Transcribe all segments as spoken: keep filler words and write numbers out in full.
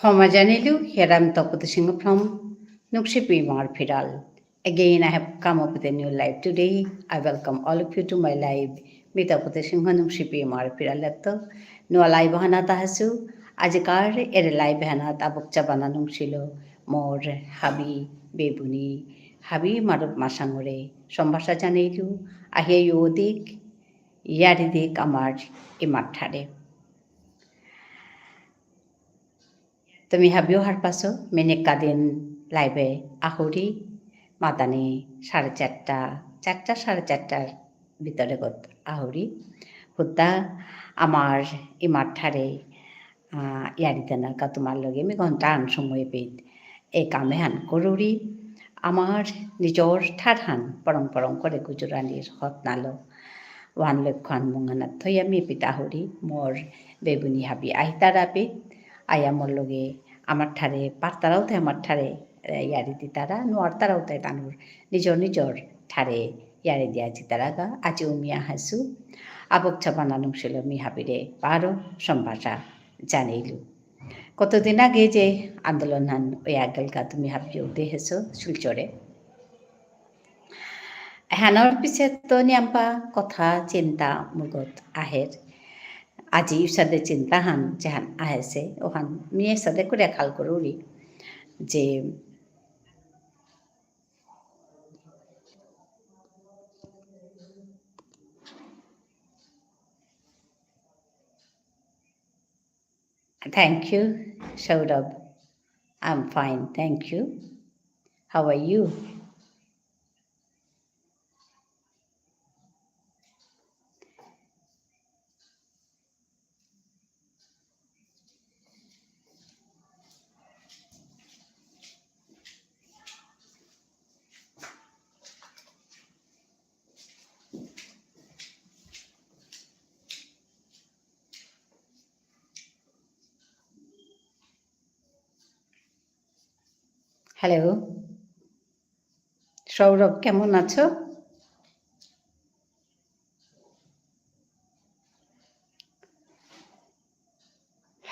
সমাজ জানিলু, here I am Tapati Singha from Nungshipi Imar Phiral. Again, I have come up with a new live today. I welcome all of you to my live. মি তপতি সিংহ নুংশিপি ইমার ফিরালেত্ত। নুয়া live হানাত আহাসু। আজিকার এরে live হানাত আবক চাবানা নুংশিল। মোর হাবি, বেবুনি, হাবি মারুপ মাসাঙরে। সম্ভাষা জানাইলু। আহিয়া ইয়ো দিক, ইয়ারি দিক আমার ইমার ঠারে। তুমি হাবিও হারপাসো, মিনিক কাদিন live এ আহুরি, মাতানি সাড়ে চারটা, চারটা, সাড়ে চারটার ভিতরে গত আহুরি। হুদ্দা আমার ইমার ঠারে, আহ, ইয়ারি দেনার কা তোমার লগে মি ঘন্টা আন সময় পেত। এ কামে হান করুরি, আমার নিজর ঠারহান পরং পরং করে গুজরানির হতনালো। ওয়ান লক্ষণ মুঙানা থইয়া মি পিতা হরি, মোর বেবুনি হাবি আহিতারা পিত, আয়া মোর লগে আমার ঠারে পারতারাও তে আমার ঠারে, এ, ইয়ারি দিতারা, নোয়ারতারাও তে তানুর নিজর নিজর ঠারে ইয়ারি দিয়া জিতারাগা, আজি উমিয়া হাসু, আবক চাবানা নুংশিল মি হাবিরে বারো সম্ভাষা জানাইলু। কতদিন আগে যে আন্দোলন হান ওই আগেলকা তুমি হাবিও দেহেছো শিলচরে। হানার পিছে তো নিয়াম্পা কথা চিন্তা মুগত আহের। আজি ইসাদে চিন্তা হান যেহান আহেছে, ওহান মি এসাদে করে খাল করুরি যে Thank you, Saurabh. I'm fine, thank you. How are you? Hello. Sourav, কেমন আছো?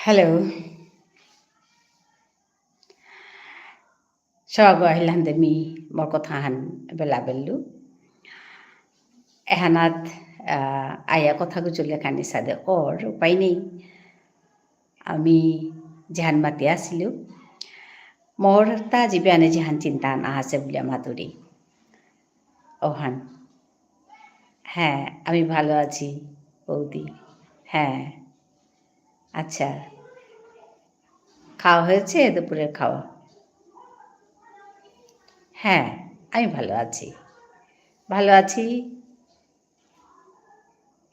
Hello. সৌগ আহিলান্দে মি মোর কথা হান বেলা বেললু। এহানাত, আহ, আয়া কথা গুজুলে খানি সাদে ওর উপায় নেই। আমি যেহান মাতি আসিলু, মোর তা জীবনে যেহান চিন্তা আহাসে বুলিয়া মাতুরি। ওহান। হ্যাঁ, আমি ভালো আছি, বৌদি। হ্যাঁ। আচ্ছা। খাওয়া হয়েছে দুপুরের খাওয়া? হ্যাঁ, আমি ভালো আছি। ভালো আছি।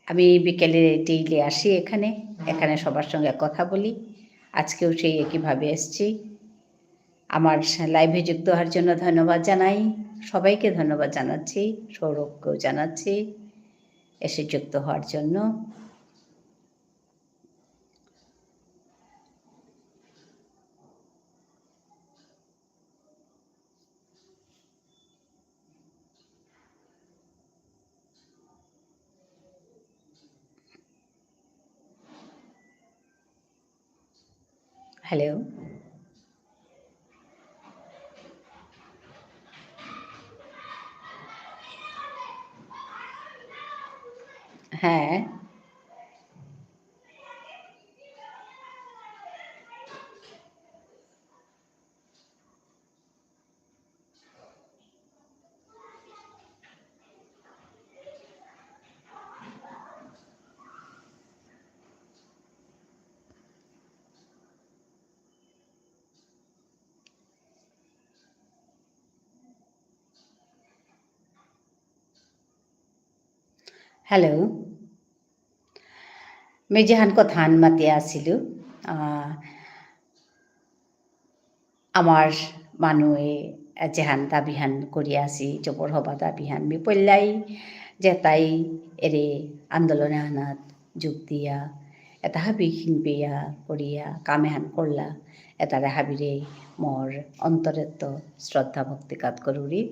আমি বিকেলে daily আসি এখানে, এখানে সবার সঙ্গে কথা বলি। আজকেও সেই একইভাবে এসছি। আমার live-এ যুক্ত হওয়ার জন্য ধন্যবাদ জানাই, সবাইকে ধন্যবাদ জানাচ্ছি, সৌরভকেও জানাচ্ছি এসে যুক্ত হওয়ার জন্য। Hello. হ্যাঁ। Hello. মি যেহান কথাহান মাতিয়া আসিলু, আহ, আমার মানুয়ে যেহান দাবিহান করিয়া আসি, জবর হবা দাবিহান, মি পল্লাই যেতাই এরে আন্দোলন আহানাত যোগ দিয়া, এতা হাবি হিনপিয়া করিয়া কাম এহান করলা, এতারে হাবিরে মোর অন্তরেত্ত শ্রদ্ধা ভক্তি কাত করুরি।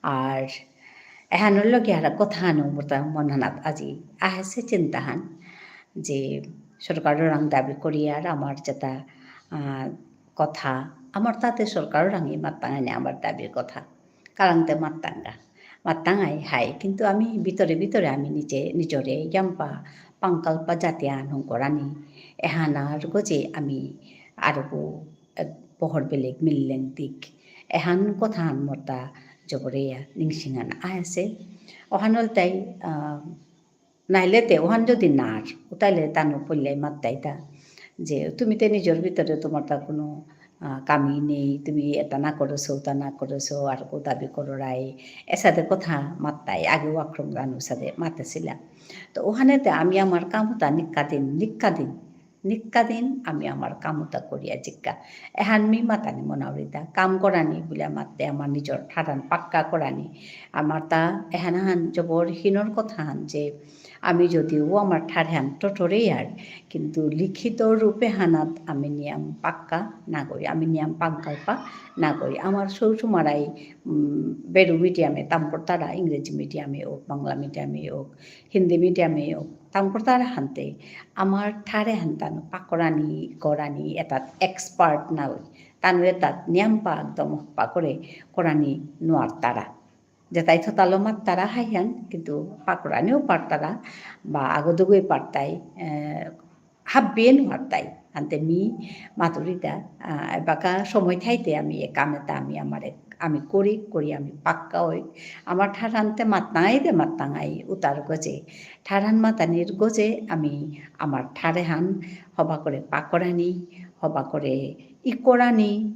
আর এহানর লগে আর কথাহানও মোর তা মনহানাত আজি আহেসে চিন্তাহান যে সরকাররাং দাবি করিয়ার আমার যেতা আহ, কথা, আমার তাতে সরকাররাঙে মাত্তাঙানি আমার দাবির কথা। কারাংতে মাত্তাঙ্গা। মাত্তাঙাই হাই, কিন্তু আমি ভিতরে ভিতরে আমি নিজে, নিজরে ইয়াম্পা, পাঙ্কালপা জাতিয়া নুংকরানি। এহানার গজে আমি আরগো, এ, বহর বেলেগ মিললেং দিক। এহান কথাহান মতা জবরেয়া নিংসিঙান আহেসে। অহানল তাই, আহ, নাইলে তে ওহান যদি নার, উতাইলে তানু পল্লাই মাত্তাইতা। যে তুমি তে নিজর ভিতরে তোমার তা কোনো, আহ, কামি নেই, তুমি এটা না করেছো, ওটা না করেছো, আর কো দাবি করো রাই, এসাদে কথা মাত্তাই, আগে ওয়াক্রম গানু সাদে মাতেছিলা। তো ওহানে তে আমি আমার কামতা নিক্কা দিন, নিক্কা দিন, নিক্কা দিন আমি আমার কামতা করিয়া জিক্কা। এহান মি মাতানি মনাউরিতা, কাম করানি বুলে মাতে আমার নিজর ঠারান পাক্কা করানি। আমার তা এহানাহান জবর হিনর কথাহান যে আমি যদিও আমার ঠারহান টটরে আর, কিন্তু লিখিত রূপে হানাত আমি নিয়াম পাক্কা নাগই, আমি নিয়াম পাঙ্কালপা নাগই। আমার সৌ সুমারাই, উম, বেরু medium এ তাম করতারা, ইংরেজি medium এ হোক, বাংলা medium এ হোক, হিন্দি medium এ হোক, তাম করতারা হানতে আমার ঠারহান তানু পাকরানি, করানি, এটাত expert নাগই। তানু এটাত নিয়াম পা একদম পাকরে করানি নোয়ারতারা। যেতাই থতালো মাত্তারা হাইহান, কিন্তু পাকরানিও পারতারা, বা আগদুগুই পারতাই, এ, হাব্বিয়ে নোয়ারতাই। আনতে মি মাতুরিতা, আ, এবাকা সময় থাইতে আমি এ কামেতা আমি আমারে, আমি করি, করি আমি পাক্কা হই। আমার ঠারহানতে মাতনাই দে মাতনাই উতার গজে। ঠারহান মাতানির গজে আমি আমার ঠারহান হবা করে পাকরানি, হবা করে ইকরানি,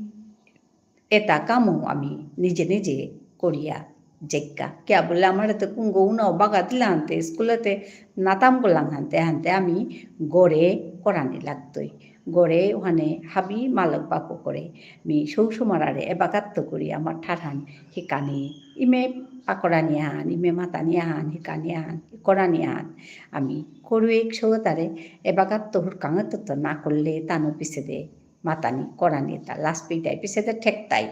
এতা কামও আমি নিজে নিজে করিয়া জেক্কা। কিয়া বুলে আমার এতে কুঙ্গ উনাও বাগা দিলা হানতে, স্কুলেতে নাতাম করলাম হানতে, হানতে আমি গড়ে করানি লাগতই। গড়ে ওখানে হাবি মালক বাপো করে, মি সৌ সুমারারে এবাগাত্ত করি আমার ঠারহান হিকানি, ইমে পাকরানি আহান, ইমে মাতানি আহান, হিকানি আহান, করানি আহান, আমি করুয়েক সৌতারে এবাগাত্ত হুরকাঙত তো না করলে তানো পিছে দে। মাতানি করানি তা লাজ পেইতাই, পিছেদে ঠেকতাই।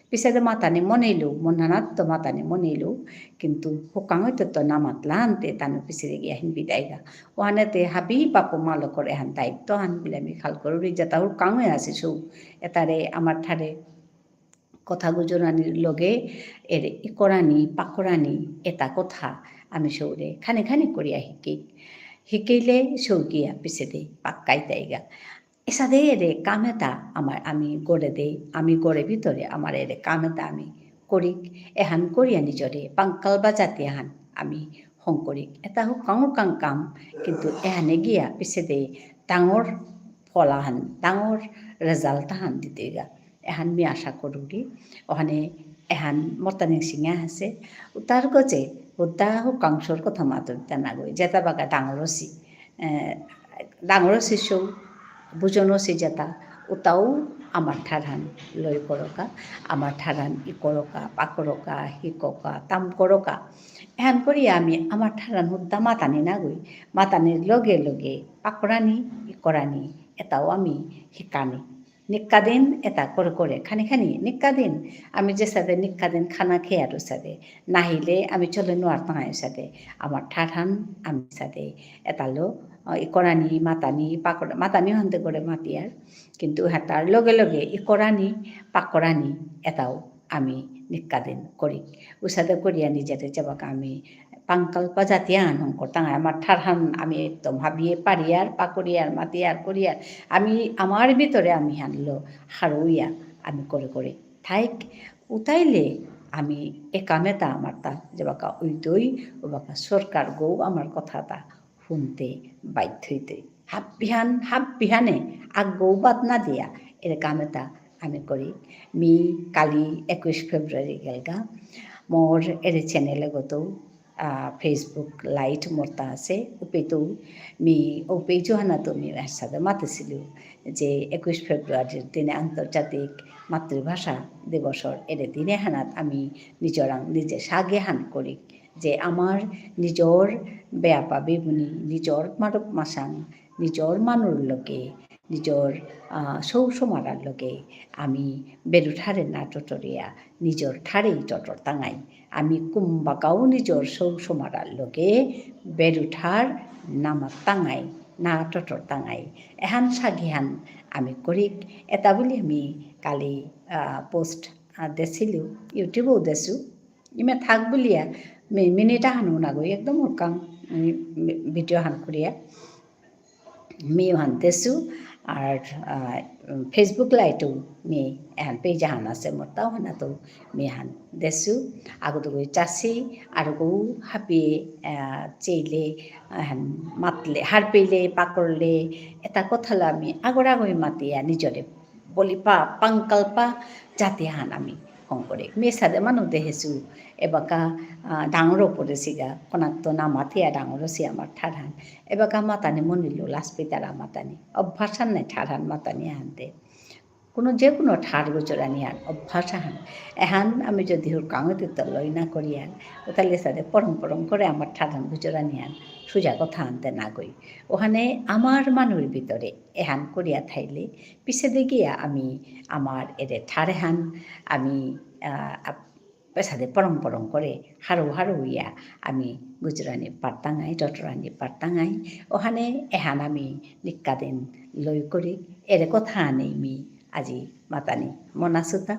পিছেদে মাতানি মনেইলেও, মনানাত তো মাতানি মনেইলেও, কিন্তু হুকাং হইতে তো না মাতলা আনতে তানু পিছেদে গিয়া হিনবি দাইগা। ওহানেতে হাবি বাপো মালকর এহান দায়িত্ব হান বুলে আমি খাল করুরি যেতা হুকাং হয়ে আসি সৌ। এতারে আমার ঠারে কথা গুজরানির লগে এরে ইকরানি, পাকরানি, এতা কথা আমি সৌরে খানি খানি করিয়া হিকেই। হিকেইলে সৌ গিয়া পিছেদে পাক্কাই দাইগা। এসাদে এরে কাম এতা আমার, আমি গড়ে দেই, আমি গড়ে ভিতরে আমার এরে কাম এতা আমি করিক, এহান করিয়া নিজরে পাঙ্কাল বা জাতি এহান আমি হং করিক। এতা হুকাং হুকাং কাম, কিন্তু এহানে গিয়া পিছেদে ডাঙর ফল আহান, ডাঙর result আহান দিতেগা। এহান মি আশা করুরি, ওহানে এহান মতানিং সিংহা আছে। উতার গজে, উদ্দা হুকাংশর কথা মাতুরিতা নাগই, যেতা বাগা ডাঙর অসি, এ, ডাঙর অসি সৌ, বুজন অসি যেতা, উতাও আমার ঠারহান লয় করকা, আমার ঠারহান ই করকা, পা করকা, হিককা, তাম করকা। এহান করি আমি আমার ঠারহান হুদ্দা মাতানি নাগই, মাতানির লগে লগে পাকরানি, ই করানি, এতাও আমি হিকানি। নিক্কা দিন এতা করে করে, খানি খানি, নিক্কা দিন। আমি যেসাদে নিক্কা দিন খানা খেয়ার অসাদে, নাহিলে আমি চলে নোয়ারতাঙাই অসাদে। আমার ঠারহান আমি সাদে, এতালো, আহ, ই করানি, মাতানি, পাকরা-, মাতানি হানতে করে মাতিয়ার। কিন্তু হেতার লগে লগে ই করানি, পাকরানি, এতাও আমি নিক্কা দিন করি। অসাদে করিয়া নিজেরে যেবাকা আমি পাঙ্কাল পা জাতি আহান হঙকরতাঙাই, আমার ঠারহান আমি একদম হাবিয়ে পারিয়ার, পাকরিয়ার, মাতিয়ার, করিয়ার। আমি, আমার ভিতরে আমি হানলো হারৌইয়া, আমি করে করে থাইক। উতাইলে আমি এ কাম এতা আমার তা যেবাকা উইতই, ওবাকা সরকারগো আমার কথা তা হুনতে বাধ্য হইতই। হাব্বিহান, হাব্বিহানে আগগো বাদ না দিয়া এরে কাম এতা আমি করি। মি কালি একুশ ফেব্রুয়ারি গেলগা। মোর এরে channel এগত, আহ, Facebook live মোরতা আছে। উপেইতু মি, ও page হানাত মি এসাদে মাতেসিলু যে একুশ ফেব্রুয়ারির দিনে আন্তর্জাতিক মাতৃভাষা দিবসর এরে দিনে হানাত আমি নিজরাং নিজে সাগে হান করি। যে আমার নিজর বেয়াপা বেবুনি, নিজর মারুপ মাসাং, নিজর মানুর লগে, নিজর, আহ, সৌ সমারার লগে আমি বেরু ঠারে না টটরিয়া, নিজর ঠারেই টটরতাঙাই। আমি কুম্বাকাও নিজর সৌ সমারার লগে বেরু ঠার না মাততাঙাই, না টটরতাঙাই। এহান সাগিহান আমি করিক, এতা বুলি আমি কালি, আহ, post, আহ, দেসিলু, YouTube-ও দেসু। ইমে থাক বুলিয়া, মি-, minute আহানও নাগই, একদম হুরকাং, মি-, মি-, video হান করিয়া। মি হান দেসু, আর, আহ, Facebook live-ও মি এহান page হান আসে, মোর তাও হানাত মি হান দেসু, আগত গই চাসি, আর গো হাবি, আহ, চেইলে, আহ, মাতলে, হারপেইলে, পাকরলে, এতা কথালো আমি আগর আগই মাতিয়া নিজরে বলিপা, পাংকালপা, জাতি হান আমি হঙকরে। মি এসাদে মানু দেহেসু, এবাকা, আহ, ডাঙর পড়েসিগা, কোনাত তো না মাতিয়া ডাঙর সি আমার ঠারহান। এবাকা মাতানি মনিলো লাজ পেইতারা মাতানি। অভ্যাস হান নাই ঠারহান মাতানি আনতে। কোনো যে কোনো ঠার গুজরানি হান, অভ্যাস হান। এহান আমি যদি হুরকাঙতি তো লই না করিয়ার, ও তাহলে সাথে পরং পরং করে আমার ঠারহান গুজরানি হান, সুজা কথা আনতে না গই। ওখানে আমার মানুর ভিতরে এহান করিয়া থাইলে, পিছেদে গিয়া আমি আমার এরে ঠারহান, আমি, আহ, আপ-, পেছাদে পরং পরং করে, হারৌ হারৌ ইয়া, আমি গুজরানি পারতাঙাই, টটরানি পারতাঙাই। ওখানে এহান আমি নিকাদিন লই করি, এরে কথা নেই মি আজি মাতানি মনাসুতা।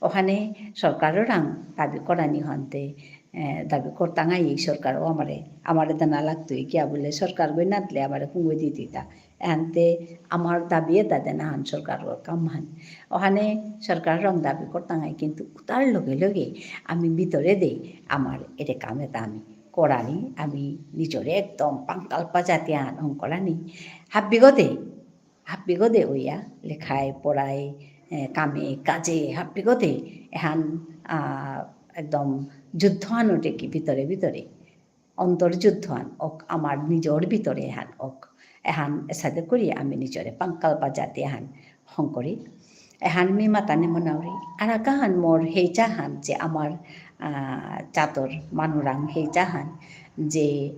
ওখানে সরকাররাং দাবি করানি হন্তে, এ, দাবি করতাঙাই এই সরকারও আমারে, আমারে দেনা লাগতই কিয়া বুলে সরকারগই না দিলে আমারে কুঙগই দিতইতা। এহানতে আমার দাবি এতা দেনা হান সরকারর কাম হান। ওখানে সরকাররাং দাবি করতাঙাই কিন্তু উতার লগে লগে আমি ভিতরেদে আমার এরে কাম এতা আমি করানি, আমি নিজরে একদম পাংকালপা জাতি আহান হঙকরানি। হাব্বিগদে, হাব্বিগদে ওইয়া লেখায়, পড়ায়, এ, কামে, কাজে, হাব্বিগদে এহান, আহ, একদম যুদ্ধ আহানও টেকি ভিতরে ভিতরে। অন্তর্যুদ্ধ হান ওক, আমার নিজর ভিতরে এহান ওক। এহান এসাদে করি আমি নিজরে পাংকালপা জাতি এহান হঙকরি। এহান মি মাতানি মনাউরি। আরাক আহান মোর হেইচা হান যে আমার, আহ, জাতর মানুরাং হেইচা হান যে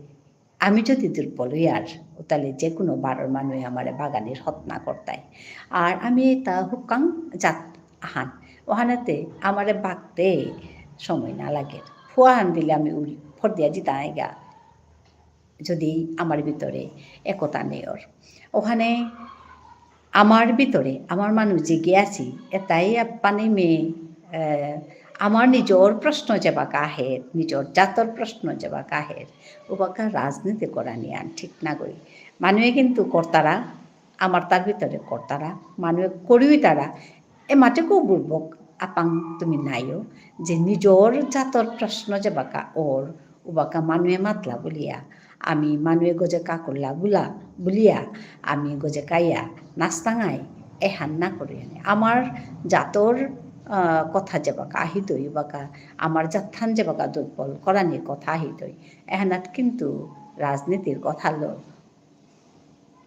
আমি যদি দুর্বল হই আর, তাহলে যে কোনো বারোর মানুষ আমারে বাগানির হতনা করতাই। আর আমি এতা হুকাং জাত আহান। ওহানেতে আমারে বাগতে সময় না লাগে। ফুয়া হান দিলে আমি উড়ি, ফর দিয়া জিতা আইগা। যদি আমার ভিতরে একতা নেই ওর। ওখানে আমার ভিতরে, আমার মানু জিগে আছি, এতাই আপ্পানি মে, এ, আমার নিজর প্রশ্ন যেবাকা আহের, নিজর জাতর প্রশ্ন যেবাকা আহের, ওবাকা রাজনীতি করানি আন ঠিক না গই। মানুয়ে কিন্তু করতারা, আমার তার ভিতরে করতারা, মানুয়ে করিও তারা, এ মাতেকো বুর্বক আপাং তুমি নাইও, যে নিজর জাতর প্রশ্ন যেবাকা ওর, উবাকা মানুয়ে মাতলা বুলিয়া, আমি মানুয়ে গজে কাকুল্লা বুলা বুলিয়া, আমি গজে কাইয়া নাস্তাঙাই, এহান না করিয়ানি। আমার জাতর, আহ, কথা যেবাকা আহিতই, উবাকা আমার জাতহান যেবাকা দুর্বল করানির কথা আহিতই, এহানাত কিন্তু রাজনীতির কথা লো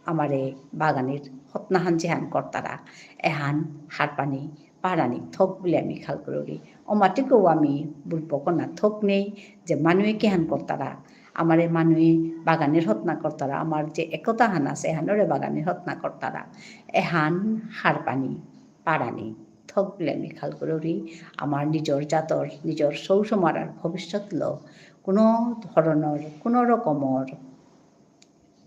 আমারে বাগানির হতনাহান যেহান করতারা, এহান হারপানি পারানি থক বুলে আমি খাল করুরি। অমাতিকও আমি বুলপকনা থক নেই যে মানুয়ে কিহান করতারা, আমারে মানুয়ে বাগানির হতনা করতারা, আমার যে একতাহান আছে, এহানরে বাগানির হতনা করতারা, এহান হারপানি পারানি থক বুলে আমি খাল করুরি। আমার নিজর জাতর, নিজর সৌ সমারার ভবিষ্যৎ লো কোনো ধরনর, কোনো রকমর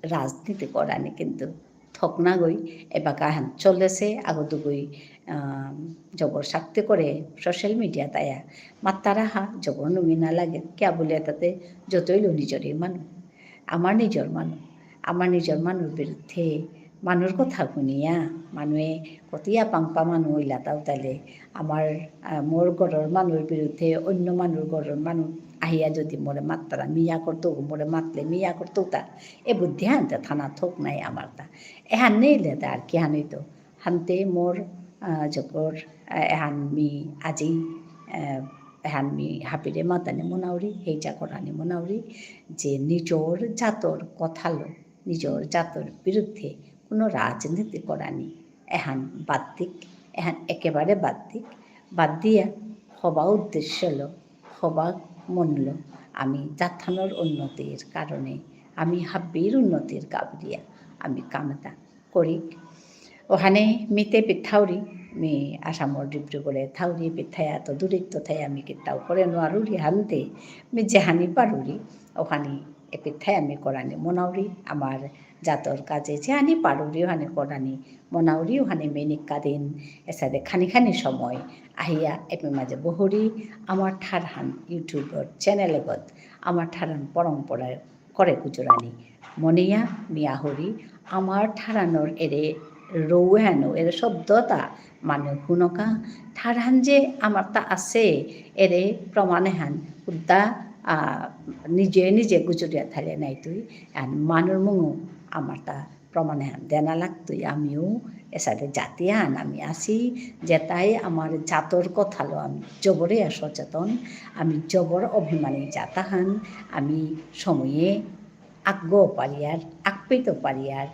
রাজনীতি করানি কিন্তু থক না গই, এবাকা হান চলেছে, আগো দুগুই, আহ, জবর শক্তি করে social media তায়া মাত্তারা হা, জবর নুঙি না লাগে, কিয়া বুলে তাতে যতই লো নিজরই মানু, আমার নিজর মানু, আমার নিজর মানুর বিরুদ্ধে মানুর কথা শুনিয়া, মানুয়ে কতিয়া পাংপা মানু ইলাতাও তালে, আমার, আহ, মোর ঘরর মানুর বিরুদ্ধে অন্য মানুর ঘরর মানু আহিয়া যদি মোরে মাত্তারা, মিয়া করতো, মোরে মাতলে মিয়া করতো তা, এ বুদ্ধি হানতে থানা থক নাই আমার তা। এহান নেইলে তা আর কি হানইতো। হানতে মোর, আহ, জকর, আহ, এহান মি আজি, আহ, এহান মি হাবিরে মাতানি মনাউরি, হেইচা করানি মনাউরি, যে নিজর জাতর কথালো, নিজর জাতর বিরুদ্ধে কোনো রাজনীতি করানি। এহান বাদ দিক, এহান একেবারে বাদ দিক। বাদ দিয়া হবা উদ্দেশ্য লো, হবা মন লো, আমি জাতহানর উন্নতির কারণে, আমি হাব্বির উন্নতির কা বুলিয়া আমি কাম এতা করিক। ওহানে মিতে পিঠাউরি, মি আসামর ডিব্রুগড়ে থাউরি, পিঠায়া তো দূরিত্ব থায়া মি কিতাও করে নোয়ারুরি হানতে, মি যেহানি পারুরি, ওহানি এ পিঠায়া মি করানি মনাউরি, আমার জাতর কাজে যে আনি পারুরিও হানি করানি, মনাউরিও হানি মেনিক কাদিন, এসাদে খানি খানি সময় আহিয়া এপি মাঝে বহুরি আমার ঠারহান YouTube-র channel এগত আমার ঠারহান পরম্পরা করে গুজরানি। মনেয়া মিয়াহুরি আমার ঠারহানর এরে রৌহানো, এরে শব্দতা মানু হুনকা, ঠারহান যে আমারতা আছে, এরে প্রমাণেহান উদ্দা, আ, নিজে নিজে গুজরিয়া থালে নাই তুই, আর মানুর মুঙো আমারতা প্রমাণেহান দেনা লাগতই। আমিও এসাদে জাতিয়ান আমি আসি, যেতাই আমার জাতর কথালো আমি জবরে সচেতন, আমি জবর অভিমানী জাতাহান, আমি সময়ে আগগ পারিয়ার, আগপেইত পারিয়ার,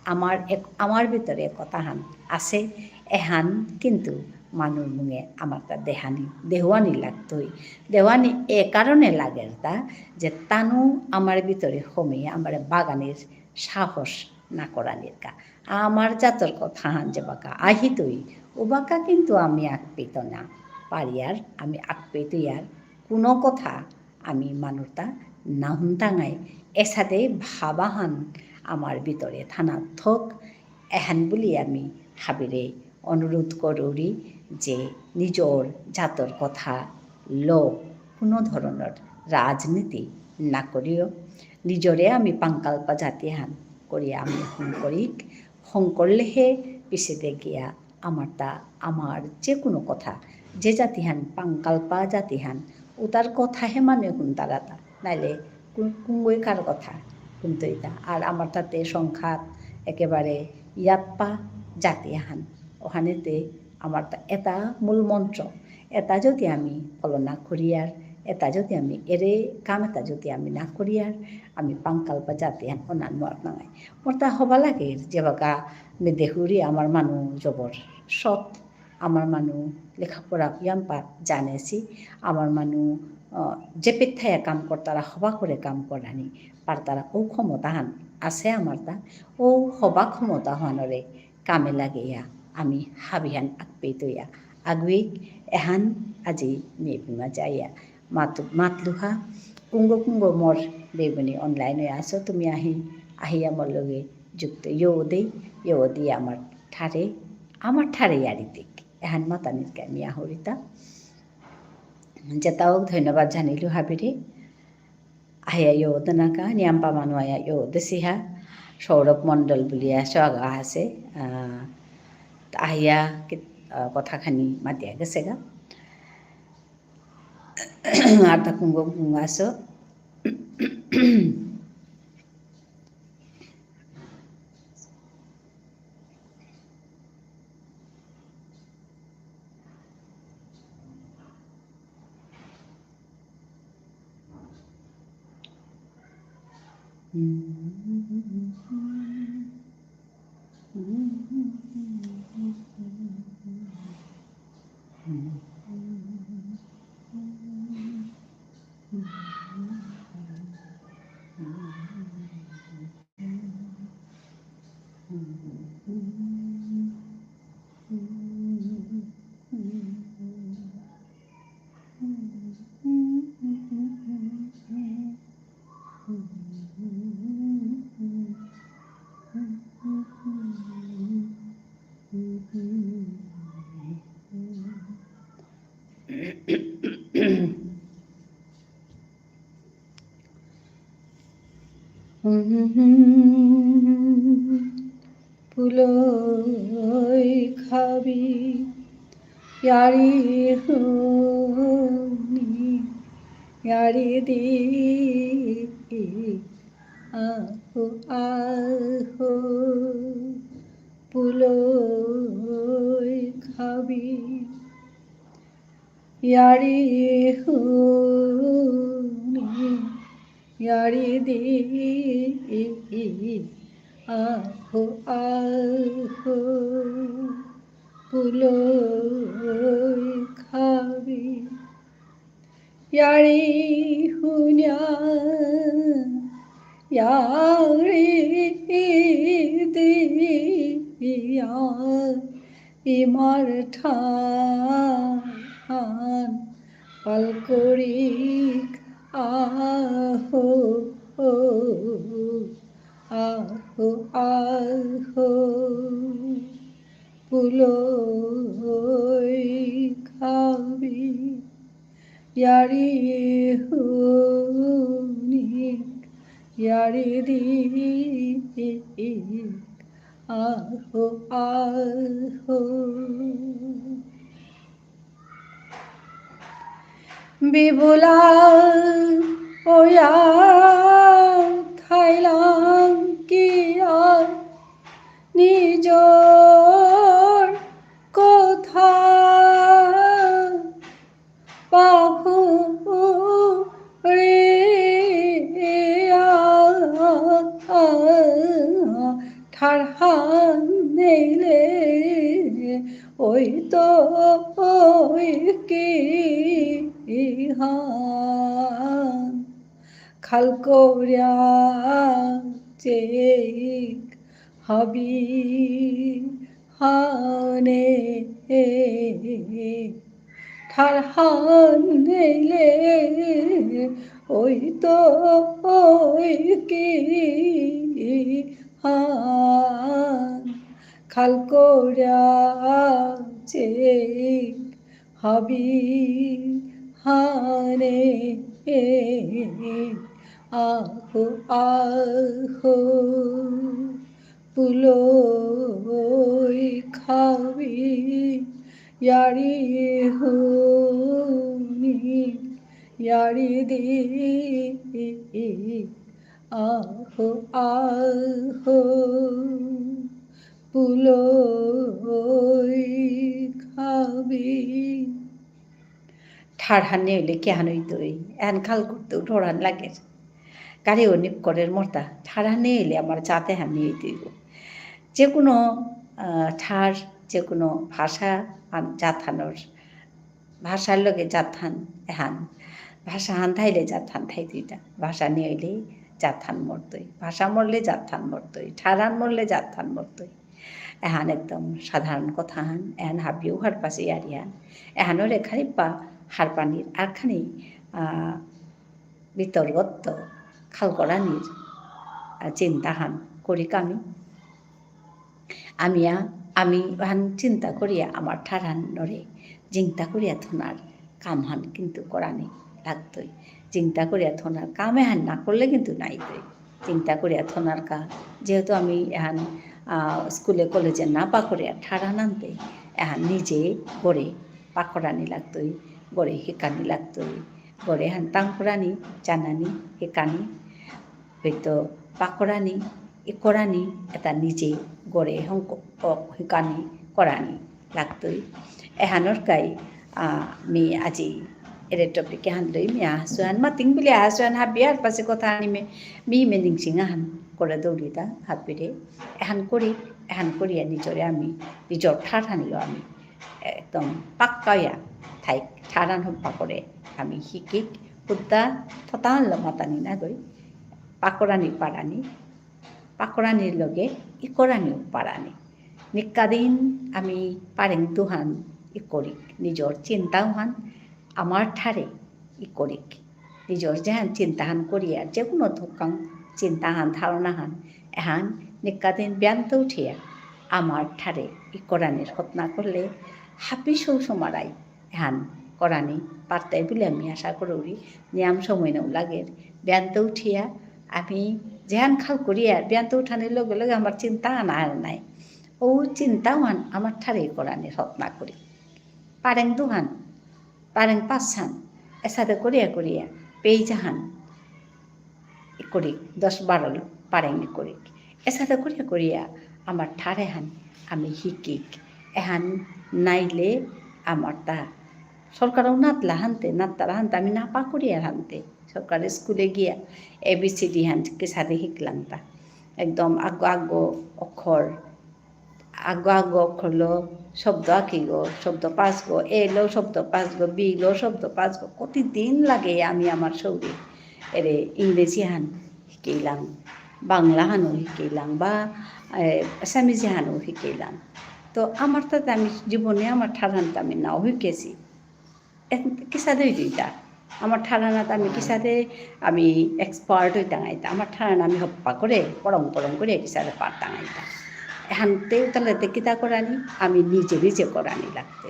আমার এক, আমার ভিতরে কথাহান আছে, এহান কিন্তু মানুর মুঙে আমারতা দেহানি, দেহুয়ানি লাগতই। দেহুয়ানি এ কারণে লাগের তা, যে তানু আমার ভিতরে হমি, আমার বাগানের সাহস না করানির কা। আমার জাতর কথাহান যে বাকা আহিতই, ও বাকা কিন্তু আমি আগপেইত না পারিয়ার, আমি আগপেইত ইয়ার কোনো কথা আমি মানুরতা না হুনতাঙাই, এসাদে ভাবাহান আমার ভিতরে থানা থক, এহান বুলি আমি হাবিরে অনুরোধ করুরি যে নিজর জাতর কথা ল কোনো ধরনর রাজনীতি না করিও। নিজরে আমি পাঙ্কালপা জাতিহান করিয়া আমি হঙকরিক, হঙকরলেহে পিছেদে গিয়া আমারতা, আমার যে কোনো কথা, যে জাতিহান পাঙ্কালপা জাতিহান, উতার কথাহে মানু হুনতারাতা, নাইলে কু-, কুঙগই কার কথা হুনতইতা। আর আমারতাতে সংখ্যাত একেবারে ইয়াতপা জাতিহান, ওহানেতে আমারতা এতা মূল মন্ত্র, এতা যদি আমি follow না করিয়ার, এতা যদি আমি এরে কাম এতা যদি আমি না করিয়ার, আমি পাঙ্কালপা জাতিহান অনা নুয়ারতাঙাই। মোরতা হবা লাগে, যেবাকা মি দেহুরি আমার মানু জবর সৎ, আমার মানু লেখাপড়া ইয়াম্পা জানেসি, আমার মানু, আহ, যেপেইত থায়া কাম করতারা হবা করে কাম করানি পারতারা ও ক্ষমতাহান আছে আমারতা, ও হবা ক্ষমতাহানরে কামে লাগেয়া আমি হাবিহান আগপেইত ইয়া আগুইক। এহান আজি মি এপি মাঝে আইয়া মাত-, মাতলুহা। কুঙগ কুঙগ মোর বেবুনি online এ আসো, তুমি আহি, আহিয়া মোর লগে যুক্ত ইয়ো দেই, ইয়ো দি আমার ঠারে, আমার ঠারে ইয়ারি দিক। এহান মাতানির কা মি আহুরিতা। যেতাও ধন্যবাদ জানিলু হাবিরে। আহিয়া ইয়ো দেনাকা, নিয়াম্পা মানু আয়া ইয়ো দেসিহা, সৌরভ মণ্ডল বুলিয়া সৌগা আছে, আহ, আহিয়া কি-, আহ, কথাখানি মাতিয়া গেসেগা। আর তা কুঙগ কুঙগ আসো। পুলই খাবি, ইয়ারি হুনি, ইয়ারি দি, আহো, আহো, পুলই খাবি। ইয়ারি হুনি, ইয়ারি দি, আহো, আহো, পুলই খাবি। ইয়ারি হুনিয়া, ইয়ারি দিয়া, ইমার ঠারহান পালকরিক আহো, আহো, য়ারি দি আহো আহো। বিবুলা ওয়া থাইলাং কিয়া নিজর কথা পাহুরিয়া ঠারহান নেইলে ওই তো ওই কি হান। খাল করিয়া চেক হাবি হানে ঠারহান নেইলে ওই তো ওই কি হান। খাল করিয়া চেক হাবি হানে আহো আহো। পুলই খাবি য়ারি হুনি য়ারি দি আহো আহো। পুলই খাবি। ঠারহান নেইলে কিহান হইতই? এহান খাল করতেও ডরহান লাগে। গাড়িও নিপ করে মরতা। ঠারহান নেইলে আমার চাতে হান নেই হইতই। যে কোনো, আহ, ঠার, যে কোনো ভাষা, আম, জাতহানর, ভাষার লগে জাতহান এহান। ভাষাহান থাইলে জাতহান থাইতইতা। ভাষা নেইলে জাতহান মরতই। ভাষা মরলে জাতহান মরতই। ঠারহান মরলে জাতহান মরতই। এহান একদম সাধারণ কথাহান, এহান হাবিও হারপাসি য়ারিহান। এহানরে খানিপা হারপানির আর খানি, আহ, বিতর্কত্ত খাল করানির, আহ, চিন্তাহান করিক আমি। আমিয়া, আমি এহান চিন্তা করিয়া আমার ঠারহানরে চিন্তা করিয়া থনার কামহান কিন্তু করানি লাগতই। চিন্তা করিয়া থনার কাম এহান না করলে কিন্তু নাইতই। চিন্তা করিয়া থনার কা, যেহেতু আমি এহান, আহ, স্কুলে কলেজে না পাকরিয়া ঠারহান আনতে, এহান নিজে গড়ে পাকরানি লাগতই, গড়ে হিকানি লাগতই, গড়ে হান তাং করানি, জানানি, হিকানি, হয়তো পাকরানি, ইকরানি, এটা নিজে গড়ে হংক-, অক হিকানি, করানি লাগতই। এহানর কাই, আহ, মি আজি এরে topic এহান লই মি আহাসুহান মাতিং বুলি আহাসুহান হাবি হারপাসি কথা আনি মে, মি মে নিংসিং আহান করে দৌড়িতা হাবিরে। এহান করি, এহান করিয়া নিজরে আমি, নিজর ঠারহানলো আমি একদম পাক্কা ইয়া থাইক, ঠারহান হব্বা করে আমি হিকিক, হুদ্দা থতাহানলো মাতানি না গই, পাকরানি পারানি, পাকরানির লগে ইকরানিও পারানি। নিকাদিন আমি পারেং দুহান ইকরিক, নিজর চিন্তাহান আমার ঠারে ইকরিক। নিজর যেহান চিন্তাহান করিয়া, যে কোনো থকাং চিন্তাহান, ধারণাহান, এহান নিকাদিন বিয়ান্ত উঠিয়া আমার ঠারে ইকরানির হতনা করলে হাবি সৌ সমারাই এহান করানি পারতাই বুলি আমি আশা করুরি। নিয়াম সময় নাও লাগের। বিয়ান্ত উঠিয়া আমি যেহান খাল করিয়া, বিয়ান্ত উঠানির লগে লগে আমার চিন্তা আনা আর নাই। ও চিন্তাহান আমার ঠারে করানির হতনা করি। পারেং দুহান, পারেং পাঁচহান, এসাদে করিয়া করিয়া, page আহান ইকরিক, দশ বারো পারেং ইকরিক। এসাদে করিয়া করিয়া আমার ঠার এহান আমি হিকিক। এহান নাইলে আমার তা সরকারও নাতলা হানতে, নাততারা হানতে, আমি না পাকরিয়ার হানতে। সরকারি স্কুলে গিয়া A B C D হান কিসাদে হিকলাংতা। একদম আগ আগ অক্ষর, আগ আগ অক্ষরলো শব্দ আকিগো, শব্দ পাসগো, A লো শব্দ পাসগো, B লো শব্দ পাসগো। কতদিন লাগে আমি আমার সৌরে এরে ইংরেজি হান হিকেইলাং, বাংলা হানও হিকেইলাং, বা, এ, আসামিজ হানও হিকেইলাং। তো আমার তাতে আমি জীবনে আমার ঠারহানতে আমি নাও হিকেছি। এ-, কিসাদে হইতইতা? আমার ঠারহানাত আমি কিসাদে আমি expert হইতাঙাইতা? আমার ঠারহান আমি হপ্পা করে, পরং পরং করে কিসাদে পারতাঙাইতা? এহানতে উতালেতে কিতা করানি? আমি নিজে নিজে করানি লাগতে।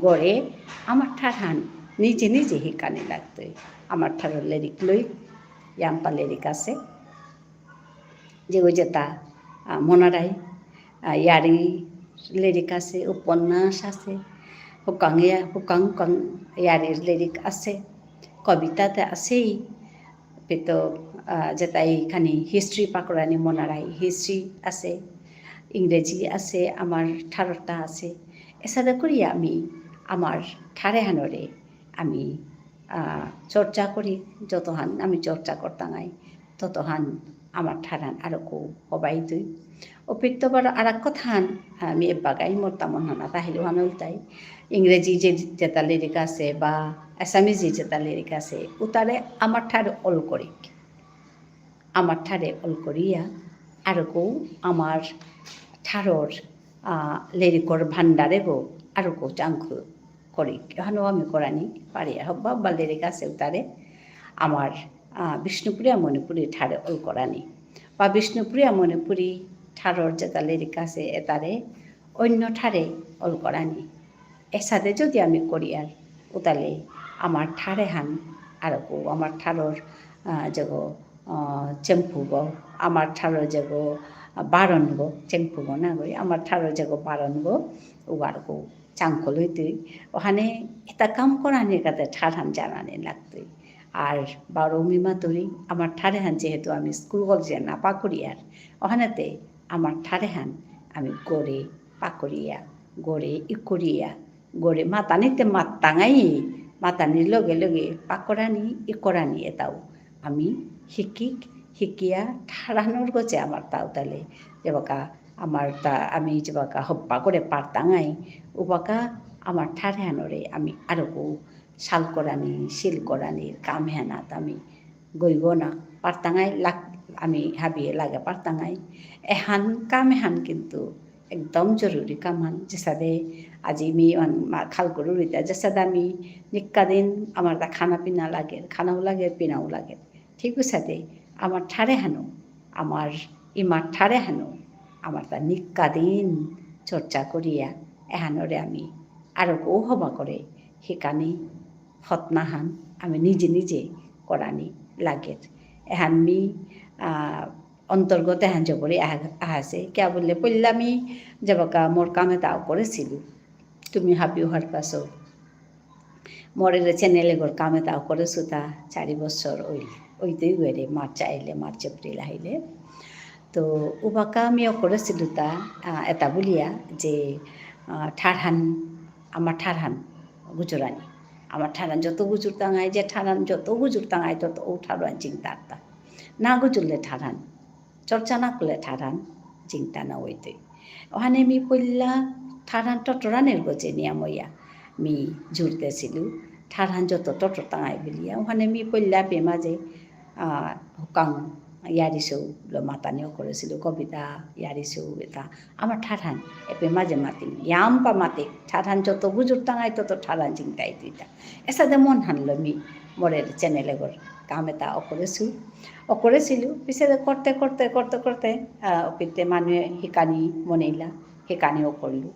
গড়ে আমার ঠারহান নিজে নিজে হিকানি লাগতে। আমার ঠারর লেরিক লই, ইয়াম্পা লেরিক আছে। যেগো যেতা, আহ, মনারাই, আহ, ইয়ারি লেরিক আছে, উপন্যাস আছে, হুকাং ইয়া-, হুকাং হুকাং ইয়ারির লেরিক আছে, কবিতাতে আছেই। পেতো, আহ, যেতাই খানি history পাকরানি মনারাই, history আছে, ইংরেজি আছে, আমার ঠারতা আছে। এসাদে করি আমি আমার ঠারেহানরে আমি, আহ, চর্চা করি, যতহান আমি চর্চা করতাঙাই, ততহান আমার ঠারহান আরকো হবাই তুই। অপিত্ত বারো আরাক কথাহান, আমি এবাগাই মোর তা মনহানাত আহিল অহান ইলতাই। ইংরেজি যে যেতা লেরিক আছে বা আসামিজি যেতা লেরিক আছে, উতারে আমার ঠারে অল করিক। আমার ঠারে অল করিয়া, আরকো আমার ঠারর, আহ, লেরিকর ভান্ডারেগো আরকো চাংখু করিক। অহানও আমি করানি পারি। হব্বা হব্বা লেরিক আছে উতারে আমার, আহ, বিষ্ণুপ্রিয়া মণিপুরী ঠারে অল করানি। বা বিষ্ণুপ্রিয়া মণিপুরী ঠারর যেতা লেরিক আছে এতারে অন্য ঠারে অল করানি। এসাদে যদি আমি করিয়ার, উতালে আমার ঠারেহান আরকো, আমার ঠারর, আহ, যেগো, আহ, চেম্পুগো, আমার ঠারর যেগো, আহ, বারনগো, চেম্পুগো না গই, আমার ঠারর যেগো বারনগো, উগারগো চাংখল হইতই। অহানে এতা কাম করানির কাতে ঠারহান জানানি লাগতই। আর বারো মি মাতুরি, আমার ঠারেহান যেহেতু আমি স্কুল কলেজে না পাকরিয়ার, অহানেতে আমার ঠারেহান আমি গরে পাকরিয়া, গরে ইকরিয়া, গরে মাতানিতে মাত্তাঙাই, মাতানির লগে লগে পাকরানি, ইকরানি এতাও আমি হিকিক, হিকিয়া ঠারহানর গজে আমার তাও তালে, যেবাকা আমার তা, আমি যেবাকা হব্বা করে পারতাঙাই, উবাকা আমার ঠারহানরে আমি আরকো শাল করানি, শিল করানির কাম এহানাত আমি গইগনা পারতাঙাই লাগ-, আমি হাবিয়ে লাগে পারতাঙাই। এহান কাম এহান কিন্তু একদম জরুরি কামহান। যেসাদে আজি মি অহান মা-, খাল করুরিতা, যেসাদে আমি নিক্কা দিন আমার তা খানা পিনা লাগে, খানাও লাগে, পিনাও লাগে। ঠিক অসাদে আমার ঠারেহানও, আমার ইমার ঠারেহানও, আমার তা নিক্কা দিন চর্চা করিয়া, এহানরে আমি আরকো হবা করে হিকানি হতনাহান আমি নিজে নিজে করানি লাগের। এহান মি, আহ, অন্তর্গত এহান জবরে আহা-, আহাসে। কিয়া বুললে, পইলা মি যেবাকা মোর কাম এতা অকরেসিলু। তুমি হাবিও হারপাসো। মোর এরে channel এগর কাম এতা অকরেসুতা চারি বছর অইল। অইতই গেরে March আইলে, March April আইলে। তো উবাকা মি অকরেসিলুতা, আহ, এতা বুলিয়া যে, আহ, ঠারহান, আমার ঠারহান গুজরানি। আমার ঠারহান যত গুজুরতাঙাই, যে ঠারহান যত গুজুরতাঙাই, তত ও ঠারহান চিন্তা আরতা। না গুজুরলে ঠারহান, চর্চা না করলে ঠারহান চিন্তা না অইতই। অহানে মি পইলা ঠারহান টটরানির গজে নিয়াম অইয়া মি জোর দেসিলু, ঠারহান যত টটরতাঙাই বুলিয়া। অহানে মি পইলা এপে মাঝে, আহ, হুকাং ইয়ারিসৌ লো মাতানি অকরেসিলু, কবিতা ইয়ারিসৌ এতা। আমার ঠারহান এপে মাঝে মাতিং, ইয়াম্পা মাতিং, ঠারহান যত গুজুরতাঙাই তত ঠারহান চিন্তা অইতইতা। এসাদে মনহানলো মি মোর এরে channel এগর কাম এতা অকরেসু, অকরেসিলু, পিছেদে করতে, করতে, করতে, করতে, আহ, অপিতে মানুয়ে হিকানি মনেইলা, হিকানি অকরলু।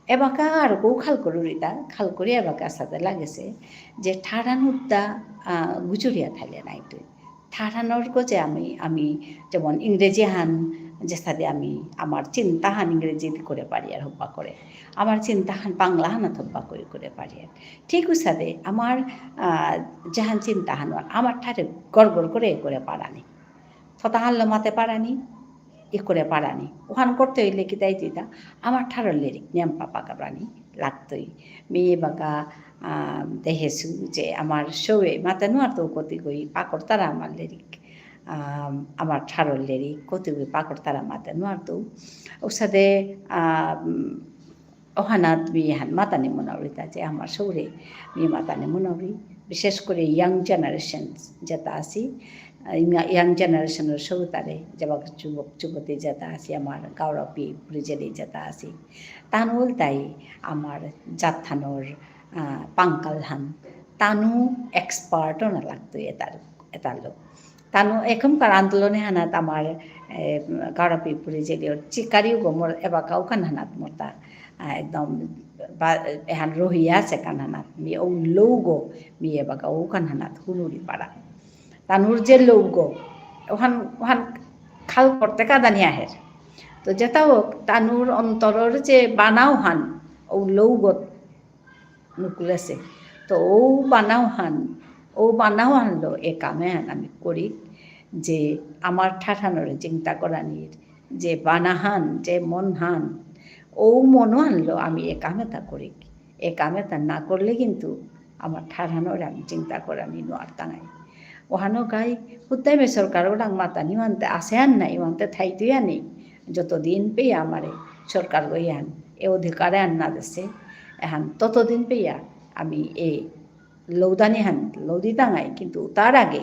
এবাকা আরকো খাল করুরিতা, খাল করি এবাকা সাদে লাগেসে যে ঠারহান উদ্দা, আহ, গুজুরিয়া থাইলে নাইতই। ঠারহানর গজে আমি, আমি যেমন ইংরেজিহান, যেসাদে আমি আমার চিন্তাহান ইংরেজিত করে পারিয়ার হবা করে। আমার চিন্তাহান বাংলাহানাত হবা করে করে পারিয়ার। ঠিক অসাদে আমার, আহ, যেহান চিন্তাহান আমার ঠারে গড়গড় করে করে পারানি। থতাহানলো মাতে পারানি, ইকরে পারানি। অহান করতে অইলে কিতা অইতইতা, আমার ঠারর লেরিক নিয়াম পাপা কাবরানি লাগতই। মি এবাকা, আহ, দেহেসু যে আমার সৌয়ে মাতে নুয়ারতৌ কতিগই পাকরতারা আমার লেরিক, আহ, আমার ঠারর লেরিক কতিগই পাকরতারা মাতে নুয়ারতৌ। অসাদে, আহ, অহানাত মি এহান মাতানি মনাউরিতা যে আমার সৌরে মি মাতানি মনাউরি, বিশেষ করে young generation যেতা আসি, আহ, young generation র সৌতারে, যেবাকা যুবক যুবতী যেতা আসি, আমার গাঁওর পি পুরিজেলি যেতা আসি, তানু ইলতাই আমার জাতহানর, আহ, পাংকালহান, তানু expert অনা লাগতই এতার, এতার লোক। তানু এখনকার আন্দোলন এহানাত আমার, এ, গাঁওর পি পুরিজেলির চিকারিগো মোর এবাকা অহানহানাত মোরতা, আ, একদম বা-, এহান রহিয়া আসে কানহানাত। মি ও লৌগো, মি এবাকা অহানহানাত হুনুরি পারা। তানুর যে লৌগো, অহান, অহান আল করতে কাদানি আহের। তো যেটা হোক, তানুর অন্তরর যে বানাও হান, ও লৌগত নুকুলেছে। তো ও বানাও হান, ও বানাও হানলো এ কামে হান আমি করি, যে আমার ঠারহানরে চিন্তা করানির, যে বানাহান, যে মনহান, ও মনো হানলো আমি এ কামে তা করি। এ কামে তা না করলে কিন্তু আমার ঠারহানরে আমি চিন্তা করানি নোয়ারতাঙাই। ওহানো গাই, হুদ্দাইমে সরকার ওরাং মাতানি ওয়ান্তে আসে আন নাই, ওয়ান্তে থাইতুই আনি। যতদিন পেয়া আমারে সরকার গইয়ান, এ অধিকারে আন না দেসে, এহান ততদিন পেয়া আমি এ লৌদানি হান লৌদিতাঙাই, কিন্তু উতার আগে,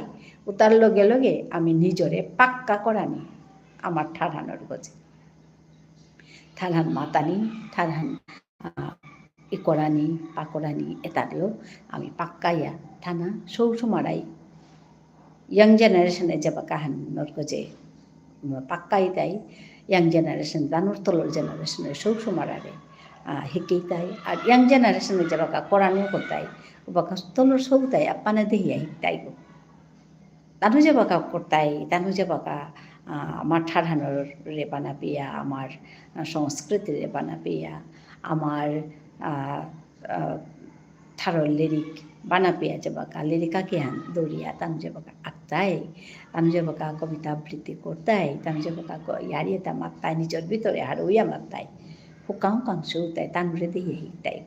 উতার লগে লগে আমি নিজরে পাক্কা করানি আমার ঠারহানর গজে। ঠারহান মাতানি, ঠারহান, আহ, ইকরানি, পাকরানি, এতারলো আমি পাক্কাইয়া থানা সৌ সুমারাই। Young generation এ যেবাকা হান নরকজে, উম, পাক্কাই তাই, young generation, তানুর তলর generation এ সৌ সুমারারে, আহ, হিকেই তাই। আর young generation এ যেবাকা করানিও করতাই, ওবাকা তলর সৌ তাই, আপ্পানে দেহিয়া হিকতাই গো। তানু যেবাকা করতাই, তানু যেবাকা, আহ, আমার ঠারহানরে বানাপিয়া, আমার, আহ, সংস্কৃতিরে বানাপিয়া, আমার, আহ, আহ, ঠারর লেরিক বানাপিয়া যেবাকা, লেরিক আকিহান দৌরিয়া, তানু যেবাকা আঁকতাই, তানু যেবাকা কবিতা আবৃত্তি করতাই, তানু যেবাকা ক-, ইয়ারি এতা মাততাই, নিজর ভিতরে হারৌয়া মাততাই, হুকাং হুকাং সৌতাই, তানুরে দেহিয়া হিকতাই।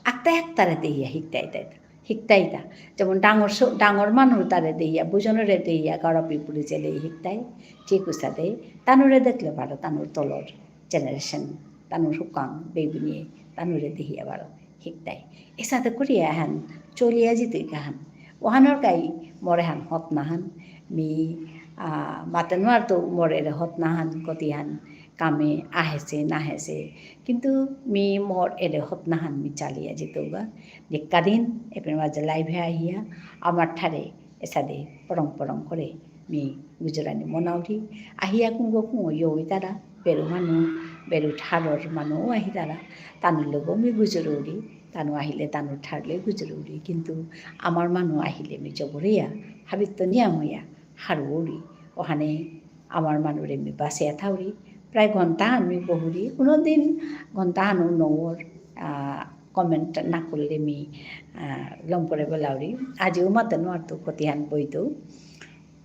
আক্তাই আক্তারে দেহিয়া হিকতাই তাই তা। হিকতাই তা। যেমন ডাঙর স-, ডাঙর মানু তারে দেহিয়া, বুজনরে দেহিয়া, গড় পিপুরি জেলে হিকতাই, ঠিক উসাদে, তানুরে দেখলে বারো, তানুর তলর generation, তানুর হুকাং, বেবিনিয়ে, তানুরে দেহিয়া বারো, হিকতাই। এসাদে করিয়া হান, চলিয়া জিতে গাহান। ওহানর গাই মোরে হান হতনা হান, মি, আহ, মাতে নোয়ারতৌ মোরে রে হতনা হান, কতি হান, কামে আহেসে, না আহেসে, কিন্তু মি মোর এরে হতনা হান মি চালিয়া জিতৌগা। নিকাদিন এপেন মাঝে live এ আহিয়া আমার ঠারে এসাদে পরং পরং করে মি গুজরানি মনাউরি। আহিয়া কুঙ্গ কুঙ্গ ইয়ো ইতারা, বেরু মানু, বেরু ঠারর মানু আহিতারা, তানুর লগেও মি গুজরৌরি, তানু আহিলে তানুর ঠারলে গুজরৌরি। কিন্তু আমার মানু আহিলে মি জবরিয়া, হাবিত্ত নিয়ামইয়া, হারৌরি। ওহানে আমার মানুরে মি বাসিয়া থাউরি, প্রায় ঘন্টা হান মি বহুরি, কোনোদিন ঘন্টা হানও নৌর, আহ, comment না করলে মি, আহ, লম করে বেলাউরি। আজিও মাতে নোয়ারতৌ কতিহান বইতৌ।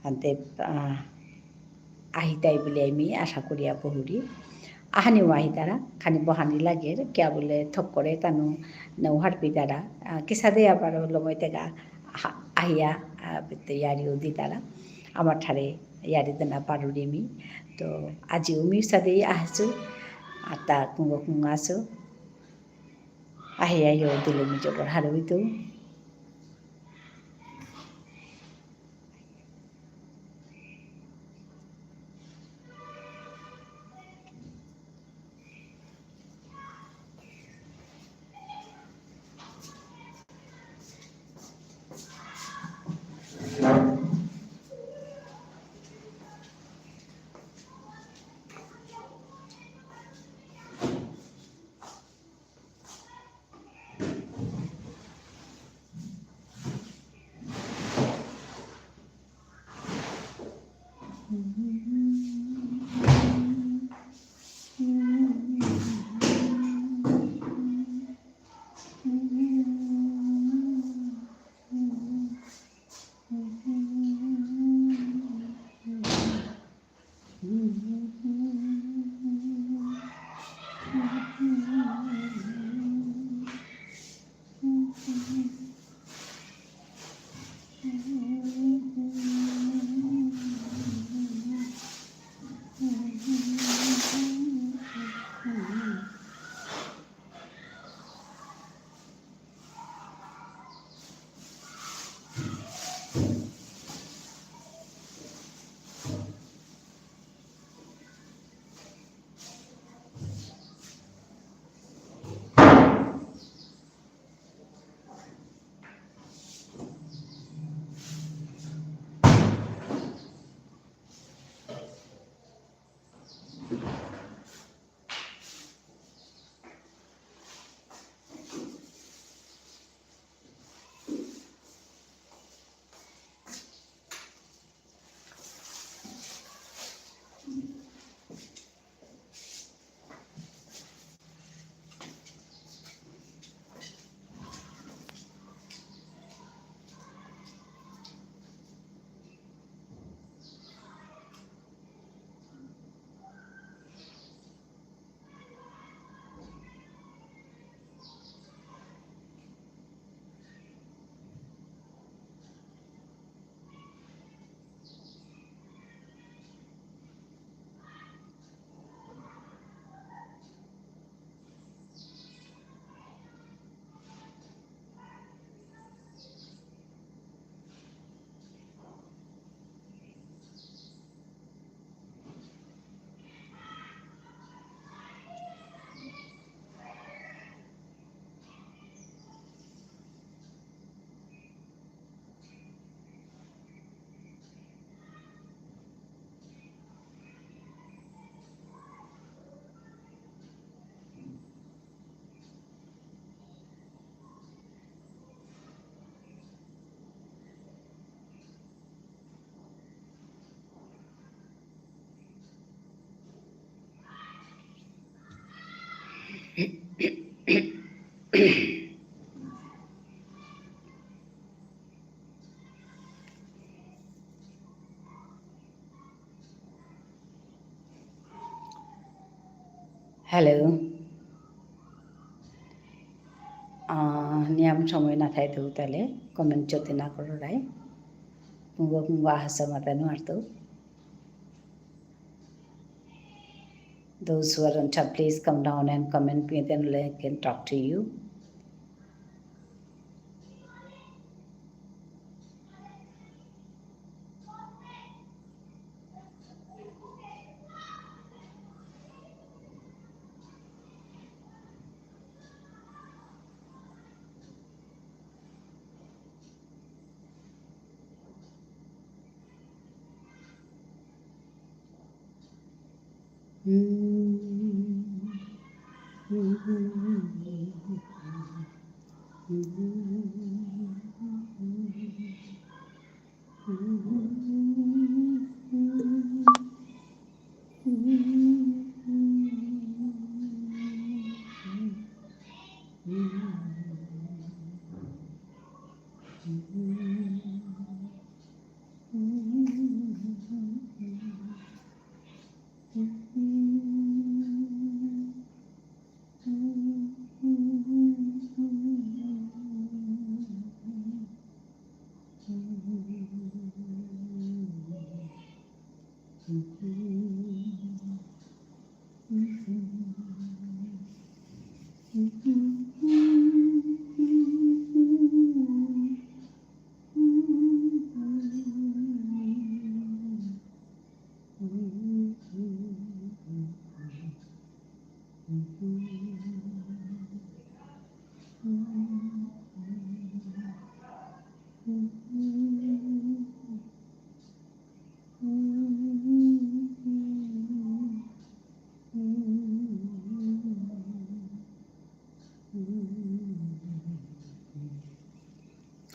আনতে, আহ, আহিতাই বুলিয়া মি আশা করিয়া বহুরি। আহানিও আহিতারা, খানি বহানি লাগের, কিয়া বুলে থক করে তানু নৌ হারপিতারা, আহ, কিসাদে আবার লমইতেগা হা-, আহিয়া, আহ, বিত্ত ইয়ারিও দিতারা। আমার ঠারে ইয়ারি দেনা পারুরি মি। তো আজিও মি সাদেই আহেসু, আতা কুঙ্গ কুঙ্গ আসু। আহিয়া ইয়ো দিলে মি জবর হারৌইতৌ। Hello. আহ, নিয়াম সময় না থাইতে উতালে comment যদি না করো রাই। মুগো মুগো আহাসা মাতানো আর তো। Those who are on top, please come down and comment me, then I can talk to you.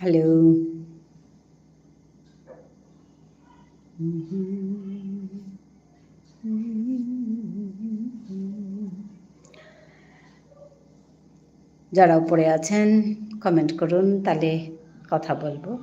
Hello. যারা উপরে আছেন, comment করুন, তাহলে কথা বলবো।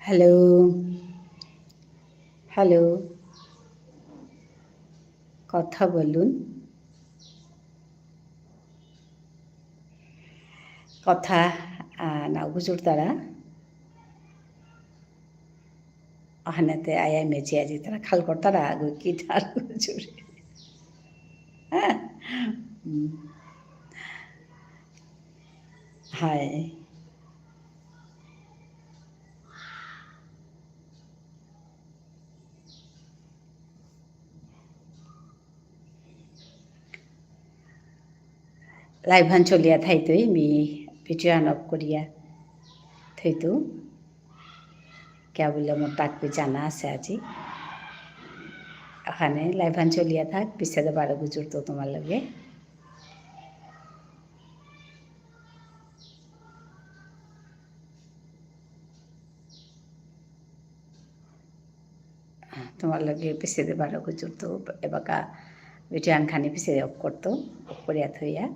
Hello. Hello. কথা বলুন। কথা, আহ, না বুঝুরতারা। আহানাতে আয়া মেচে আজি তারা খাল করতারা, আগু কি ঠার বুঝুরে। হুম। হাই। Live হান চলিয়া থাইতই, মি video হান off করিয়া থইতু। কিয়া বুলে মোর তাকবি জানা আছে আজি। ওখানে live হান চলিয়া থাক, পিছেদে বারো গুজুরতৌ তোমার লগে। তোমার লগে পিছেদে বারো গুজুরতৌ, এবাকা video হান খানি পিছেদে off করতৌ, off করিয়া থইয়া,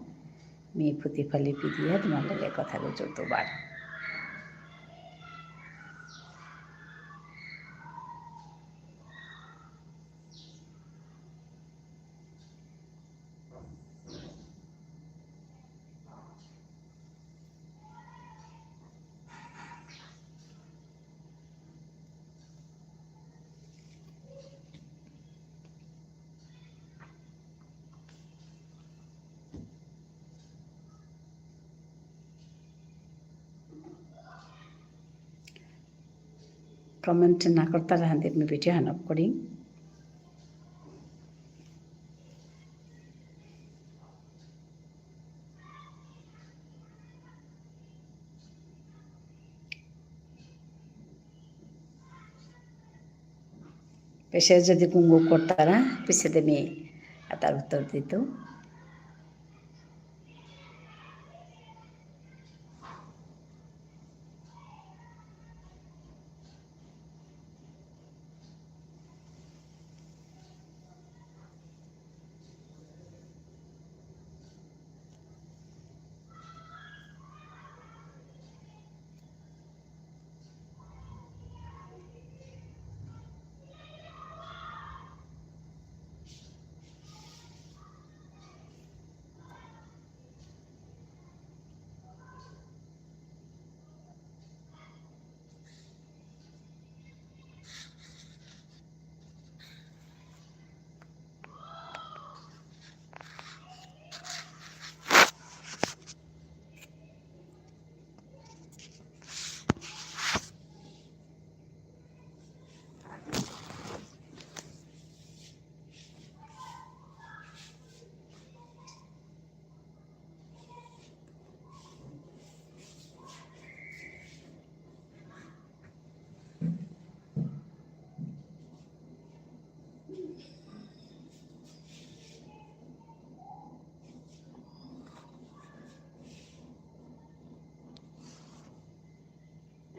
মি ফুতি ফালি পিদিয়া তোমার লগে কথা গুজুরতৌ বারো। Comment না করতারা হান্দিত মি video হান off করি। পিছে যদি কুঙগ করতারা, পিছেদে মি এতার উত্তর দিতৌ।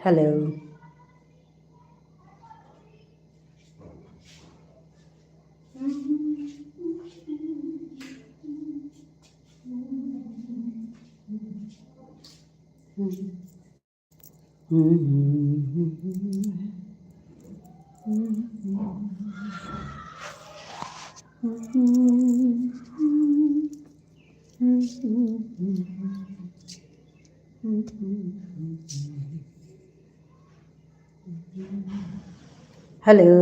Hello. Hello.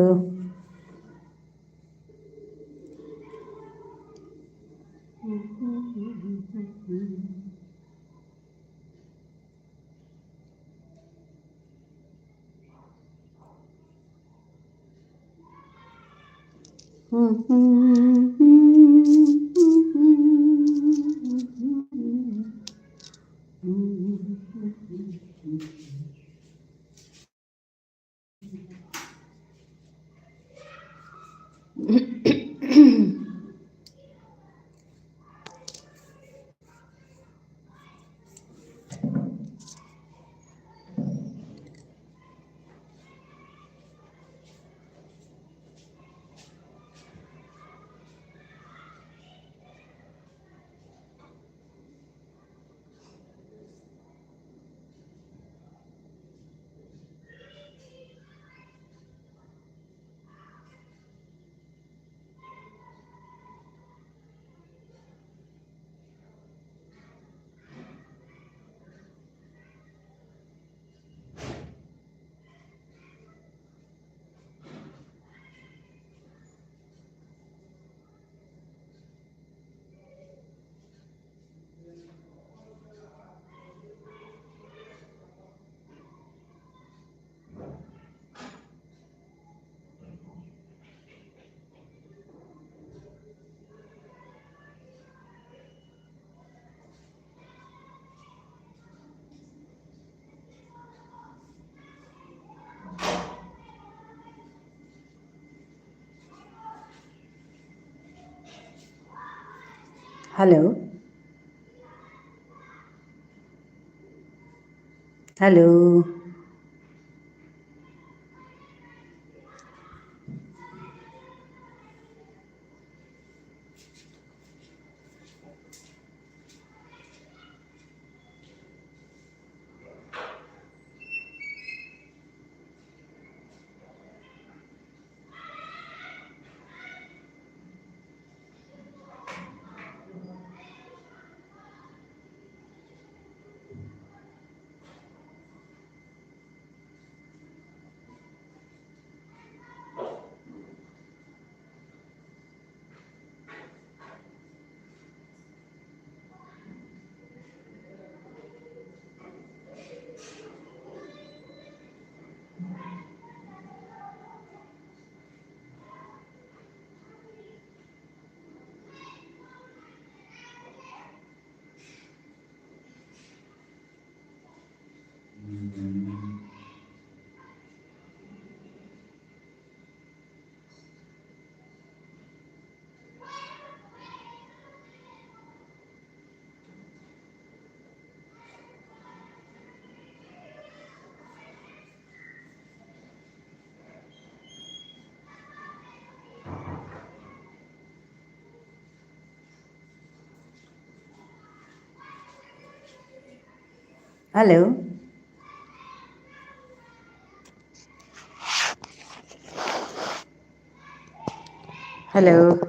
Hello? Hello? Hello? Hello?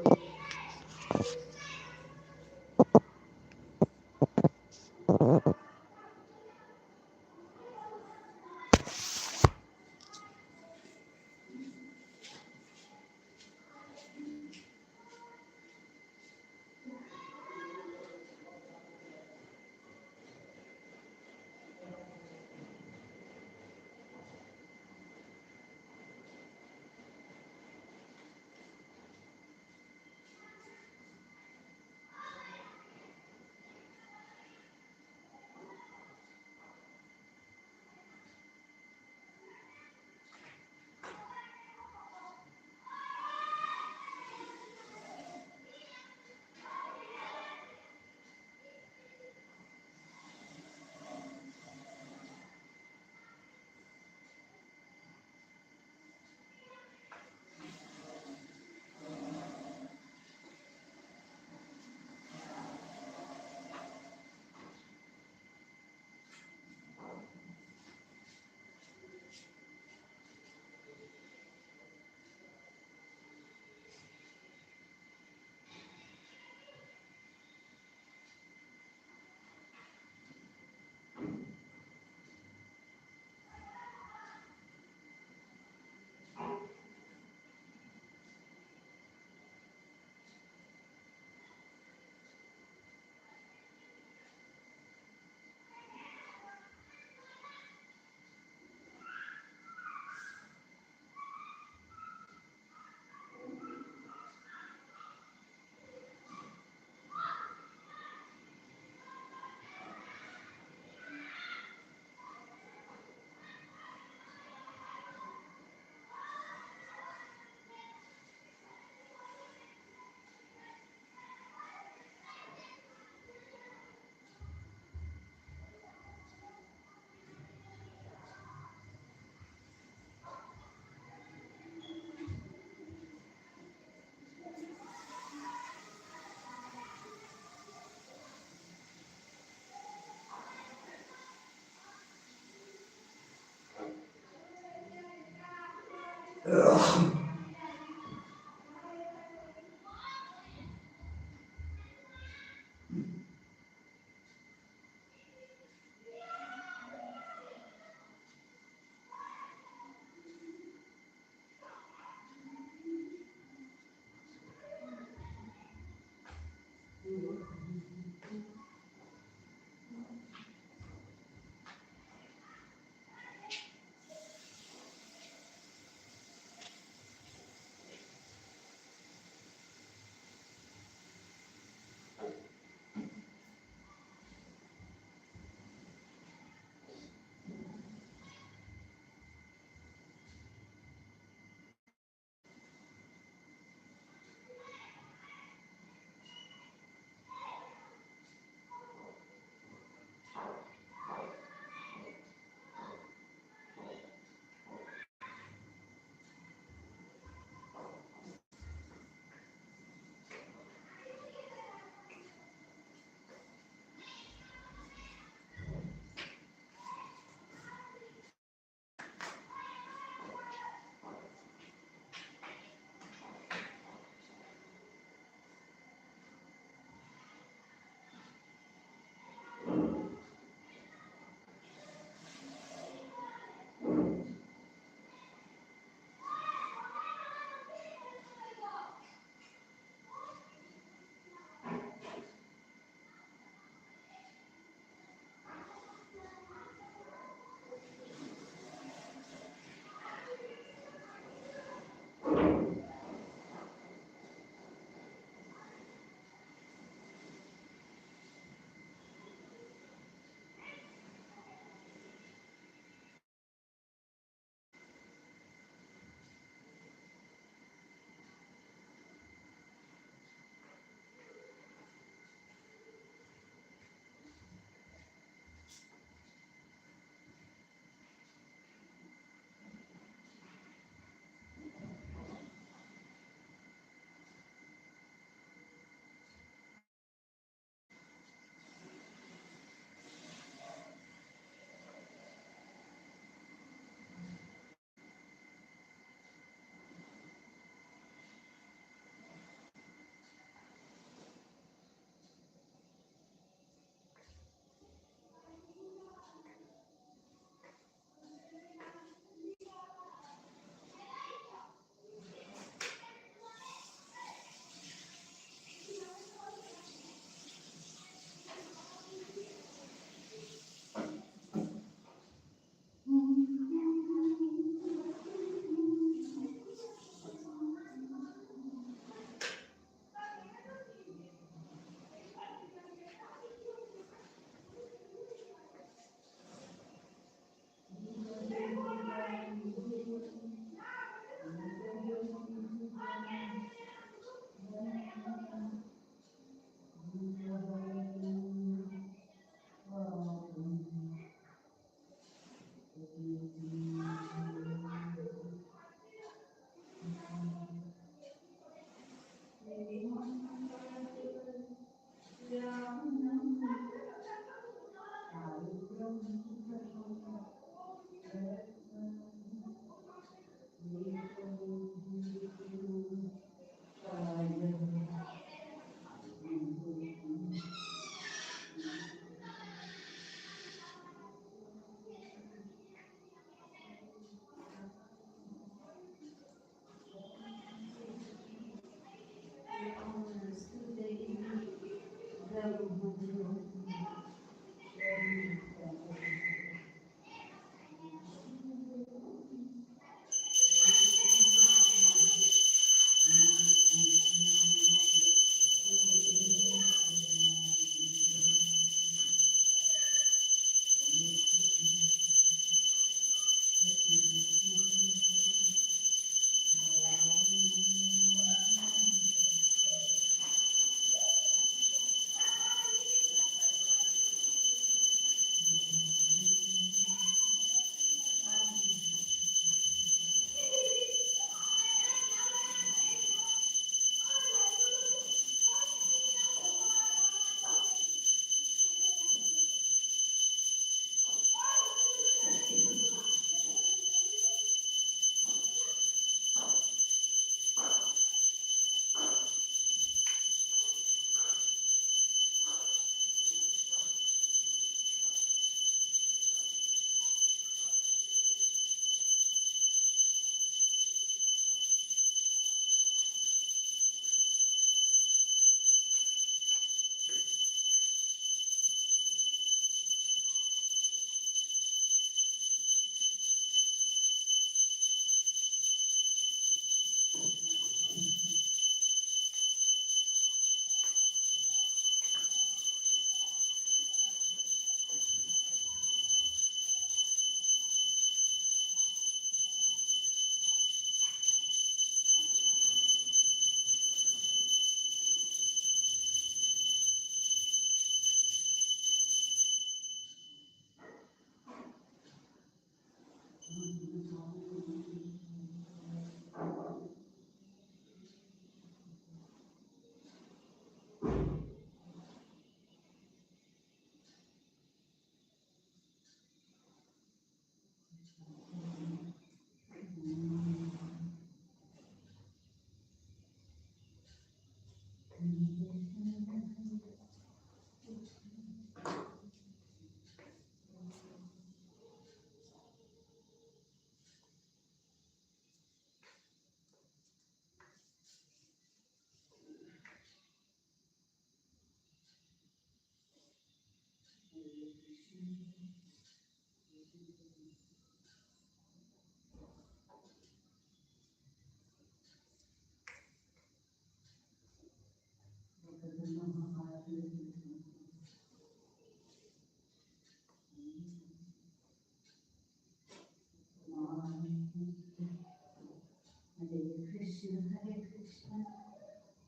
Hare Krishna, Hare Krishna,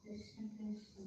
Krishna Krishna.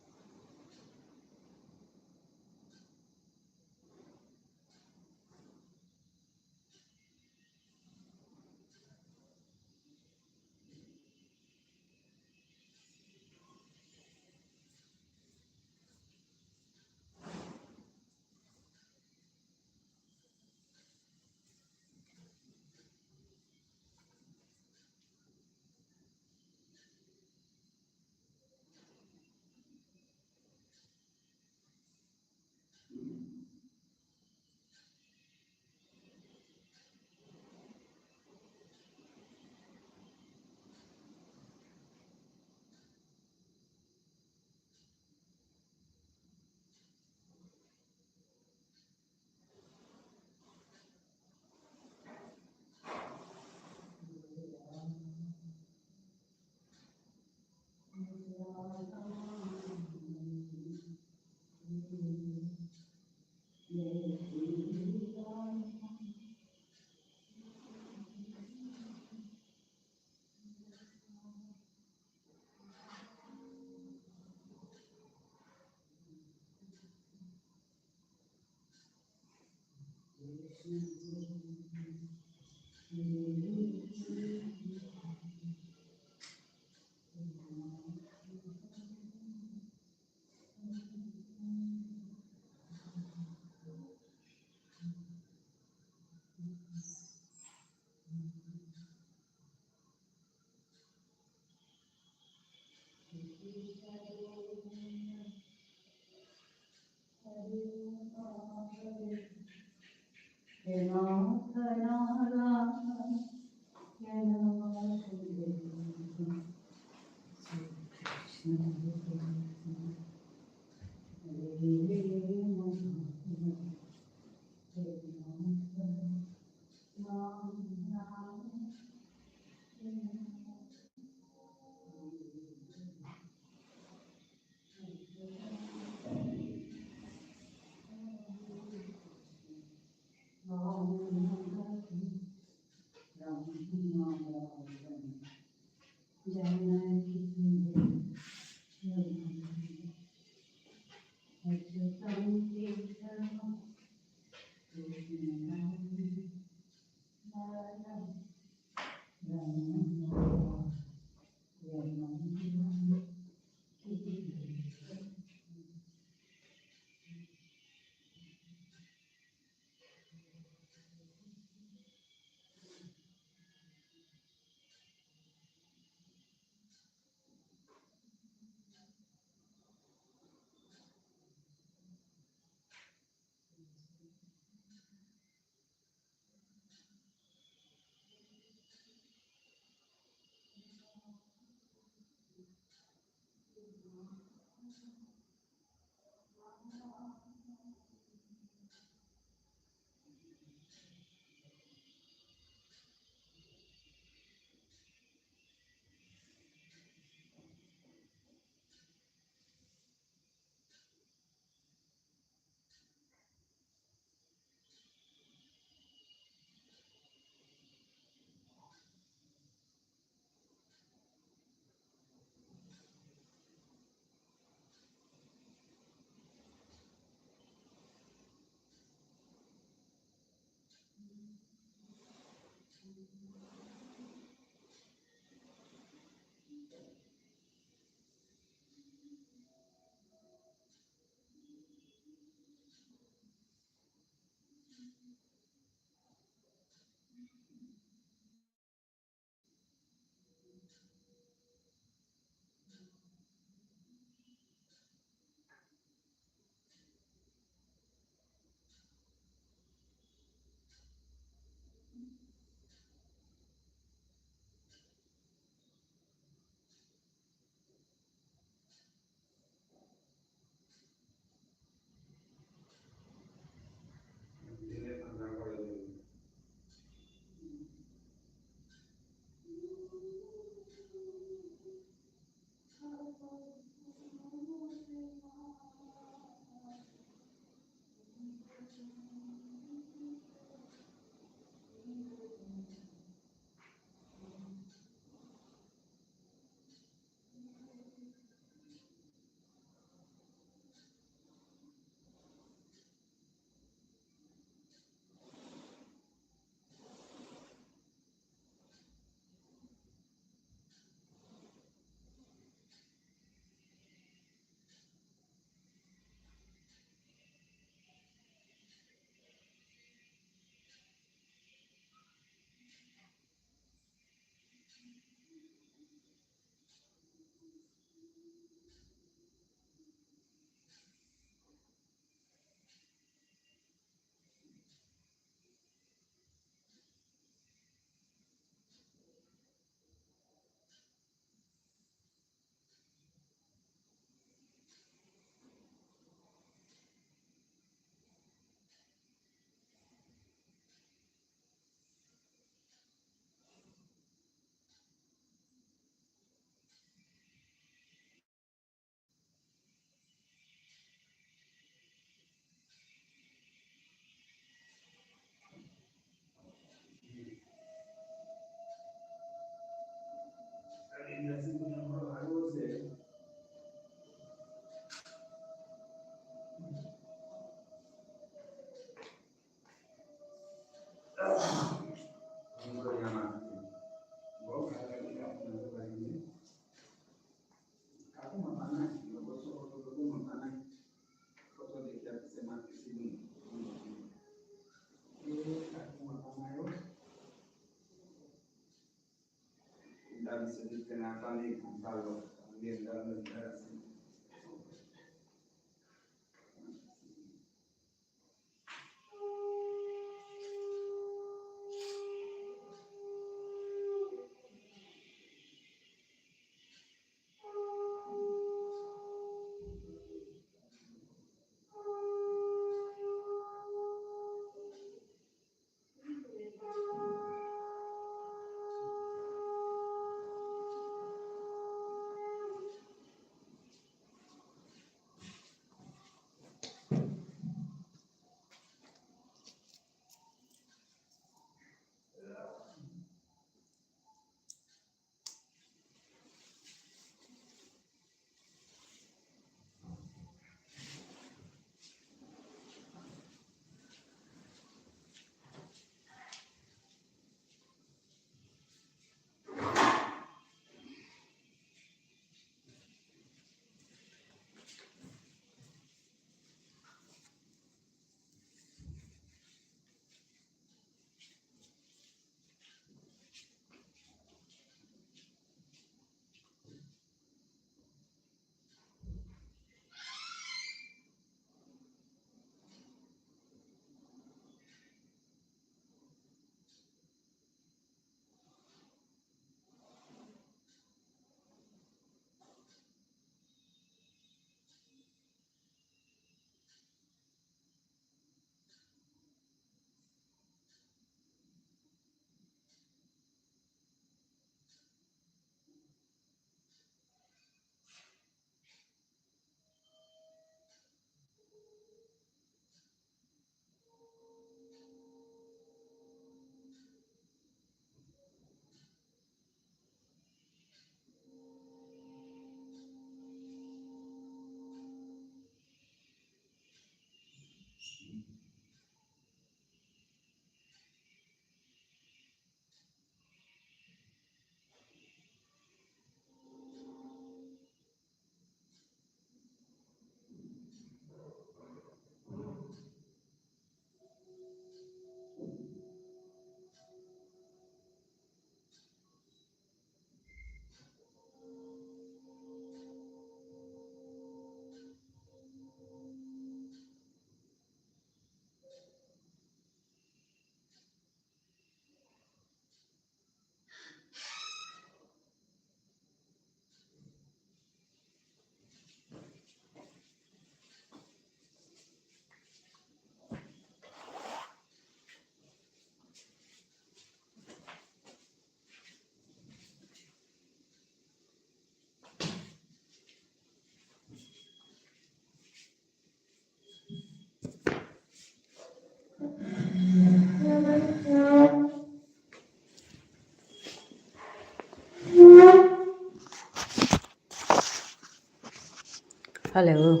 Hello.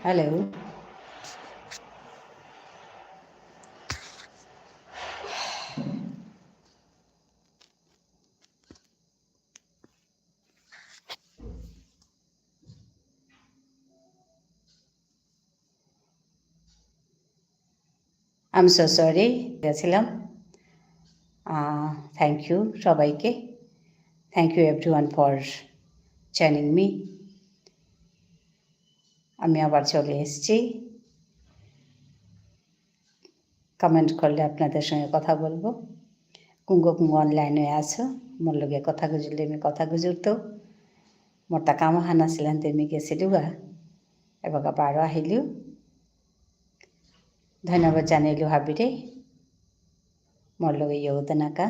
Hello. I'm so sorry, গেছিলাম। আহ, thank you সবাইকে। Thank you everyone for joining me. আমি আবার চলে এসেছি। Comment করলে আপনাদের সঙ্গে কথা বলবো। কুঙ্গ কুঙ্গ online এ আছো, মোর লগে কথা গুজুরলে আমি কথা গুজুরতো। মোর তা কাম আহান আছিল, হানতে আমি গেছিলুগা। এবাকা বারো আহিলু। ধন্যবাদ জানাইলু হাবিরে। মোর লগে যোগ দেনাকা।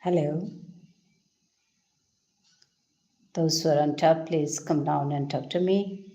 Hello. Those who are on top, please come down and talk to me.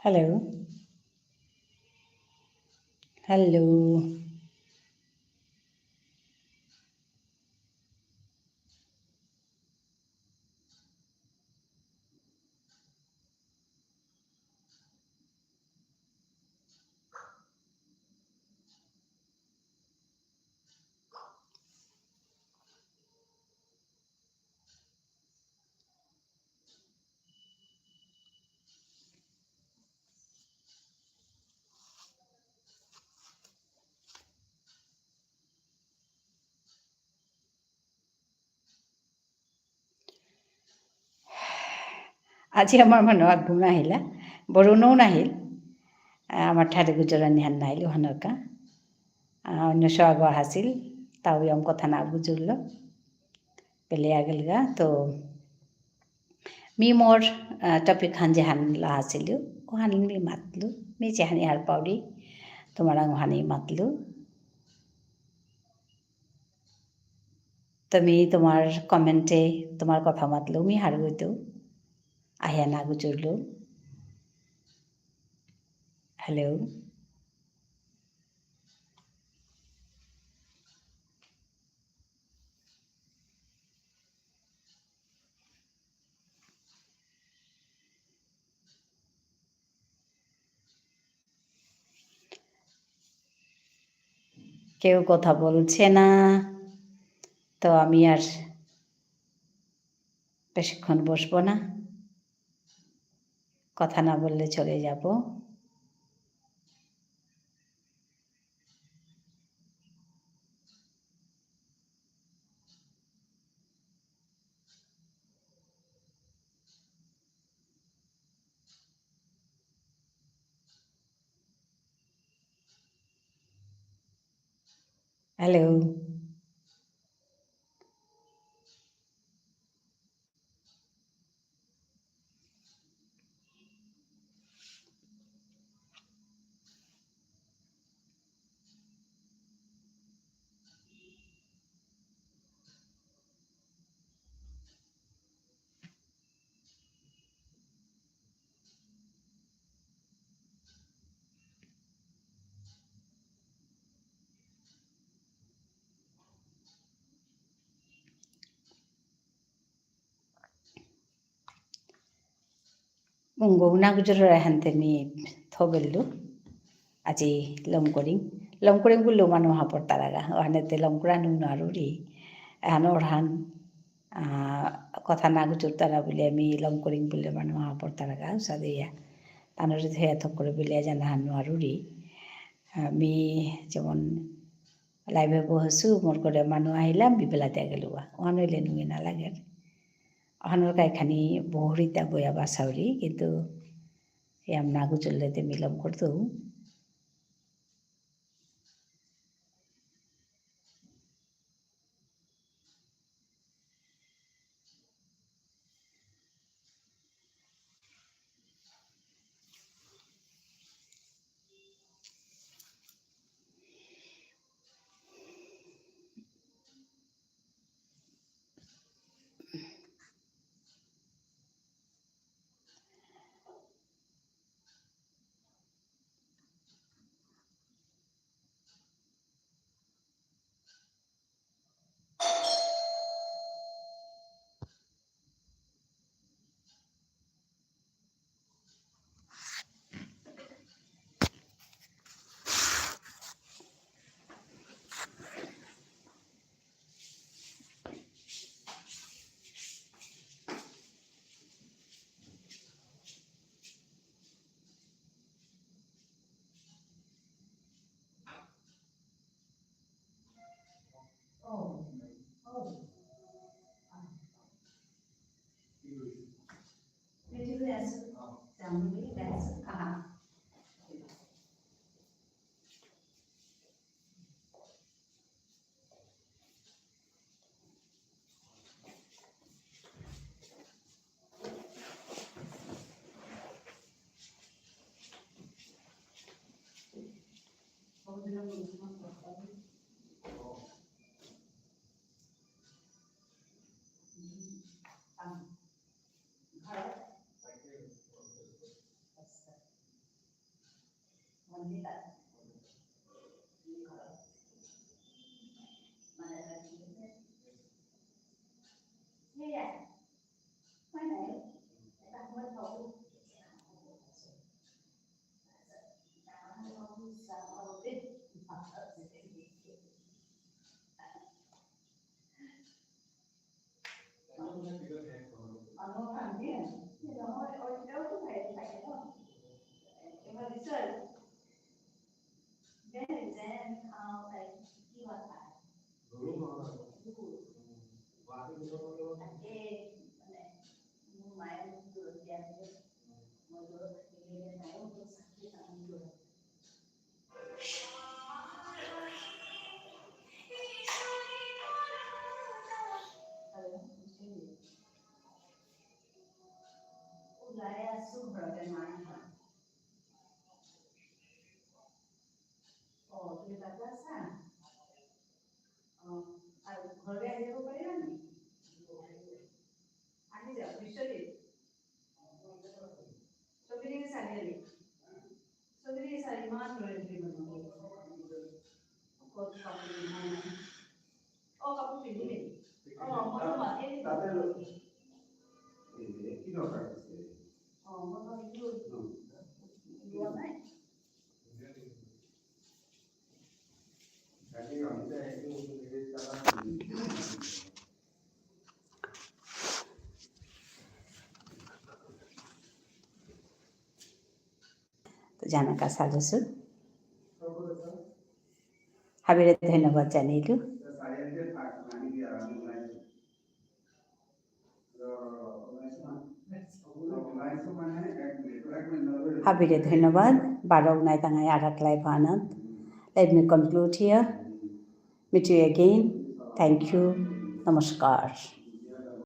Hello. Hello. আজি আমার মানু আগবো নাহিলা, বরুণও নাহিল। আহ, আমার ঠারে গুজরানি হান নাহিল, ওহানর কা। আহ, অন্য সৌ আগো আসিল, তাও ইয়াম কথা না গুজরল। পেলে আগেলগা, তো মি মোর, আহ, topic হান যেহান লা আসিল, ওহান মি মাতলু, মি যেহানি হার পাউরি, তোমার আং ওহানি মাতলু। তুমি তোমার comment এ তোমার কথা মাতলু, মি হারগইতু। আহিয়া না গুজরলু। Hello. কেউ কথা বলছে না, তো আমি আর বেশিক্ষণ বসবো না, কথা না বললে চলে যাব। Hello. উঙ্গ উনা গুজরানি হানতে মি থবেলু। আজি লমকরিং। লমকরিং বুললেও মানু হাপর তারাগা। ওহানেতে লমকরানি নুয়ারুরি। এহান ওরহান, আহ, কথা না গুজরতারা বুলে মি লমকরিং বুললে মানু হাপর তারাগা। উসাদে ইয়া। তানুরে থয়া থক করে বুলে জানা হান নুয়ারুরি। আহ, মি যেমন live এ বহেসু, মোর ঘরে মানু আহিলা, মি বেলাতে গেলুগা। ওহান ইলে নুঙে না লাগের। ওহানর কাইখানি বহুরিতা বয়া বাসাউরি, কিন্তু ইয়াম না গুজরলে তে মি লমকরতু। অ, তুমি তাতে আছা? অ, আৰু ঘৰলৈ আহিব পাৰিবা নেকি? আহি যাওক, বিশ্বজিৎ। ছবিটিকে চাৰিআলি। ছবিটিকে চাৰি ইমান দূৰে দূৰে মানুহ। ক'ত কাপোৰ পিন্ধা নাই? অ, কাপোৰ পিন্ধিলে। অ, মই তো মাতিয়ে দিম। তাতে ল-, এই যে, কি দৰকাৰ আছে? অ, মই তো এইটো লোৱা নাই। তো জানাকা চালুসু। হাবিরে ধন্যবাদ জানাইলু। হাবিরে ধন্যবাদ। বারো নাই তাঙাই আরাক live আহানাত। Let me conclude here. Meet you again. Thank you. নমস্কার।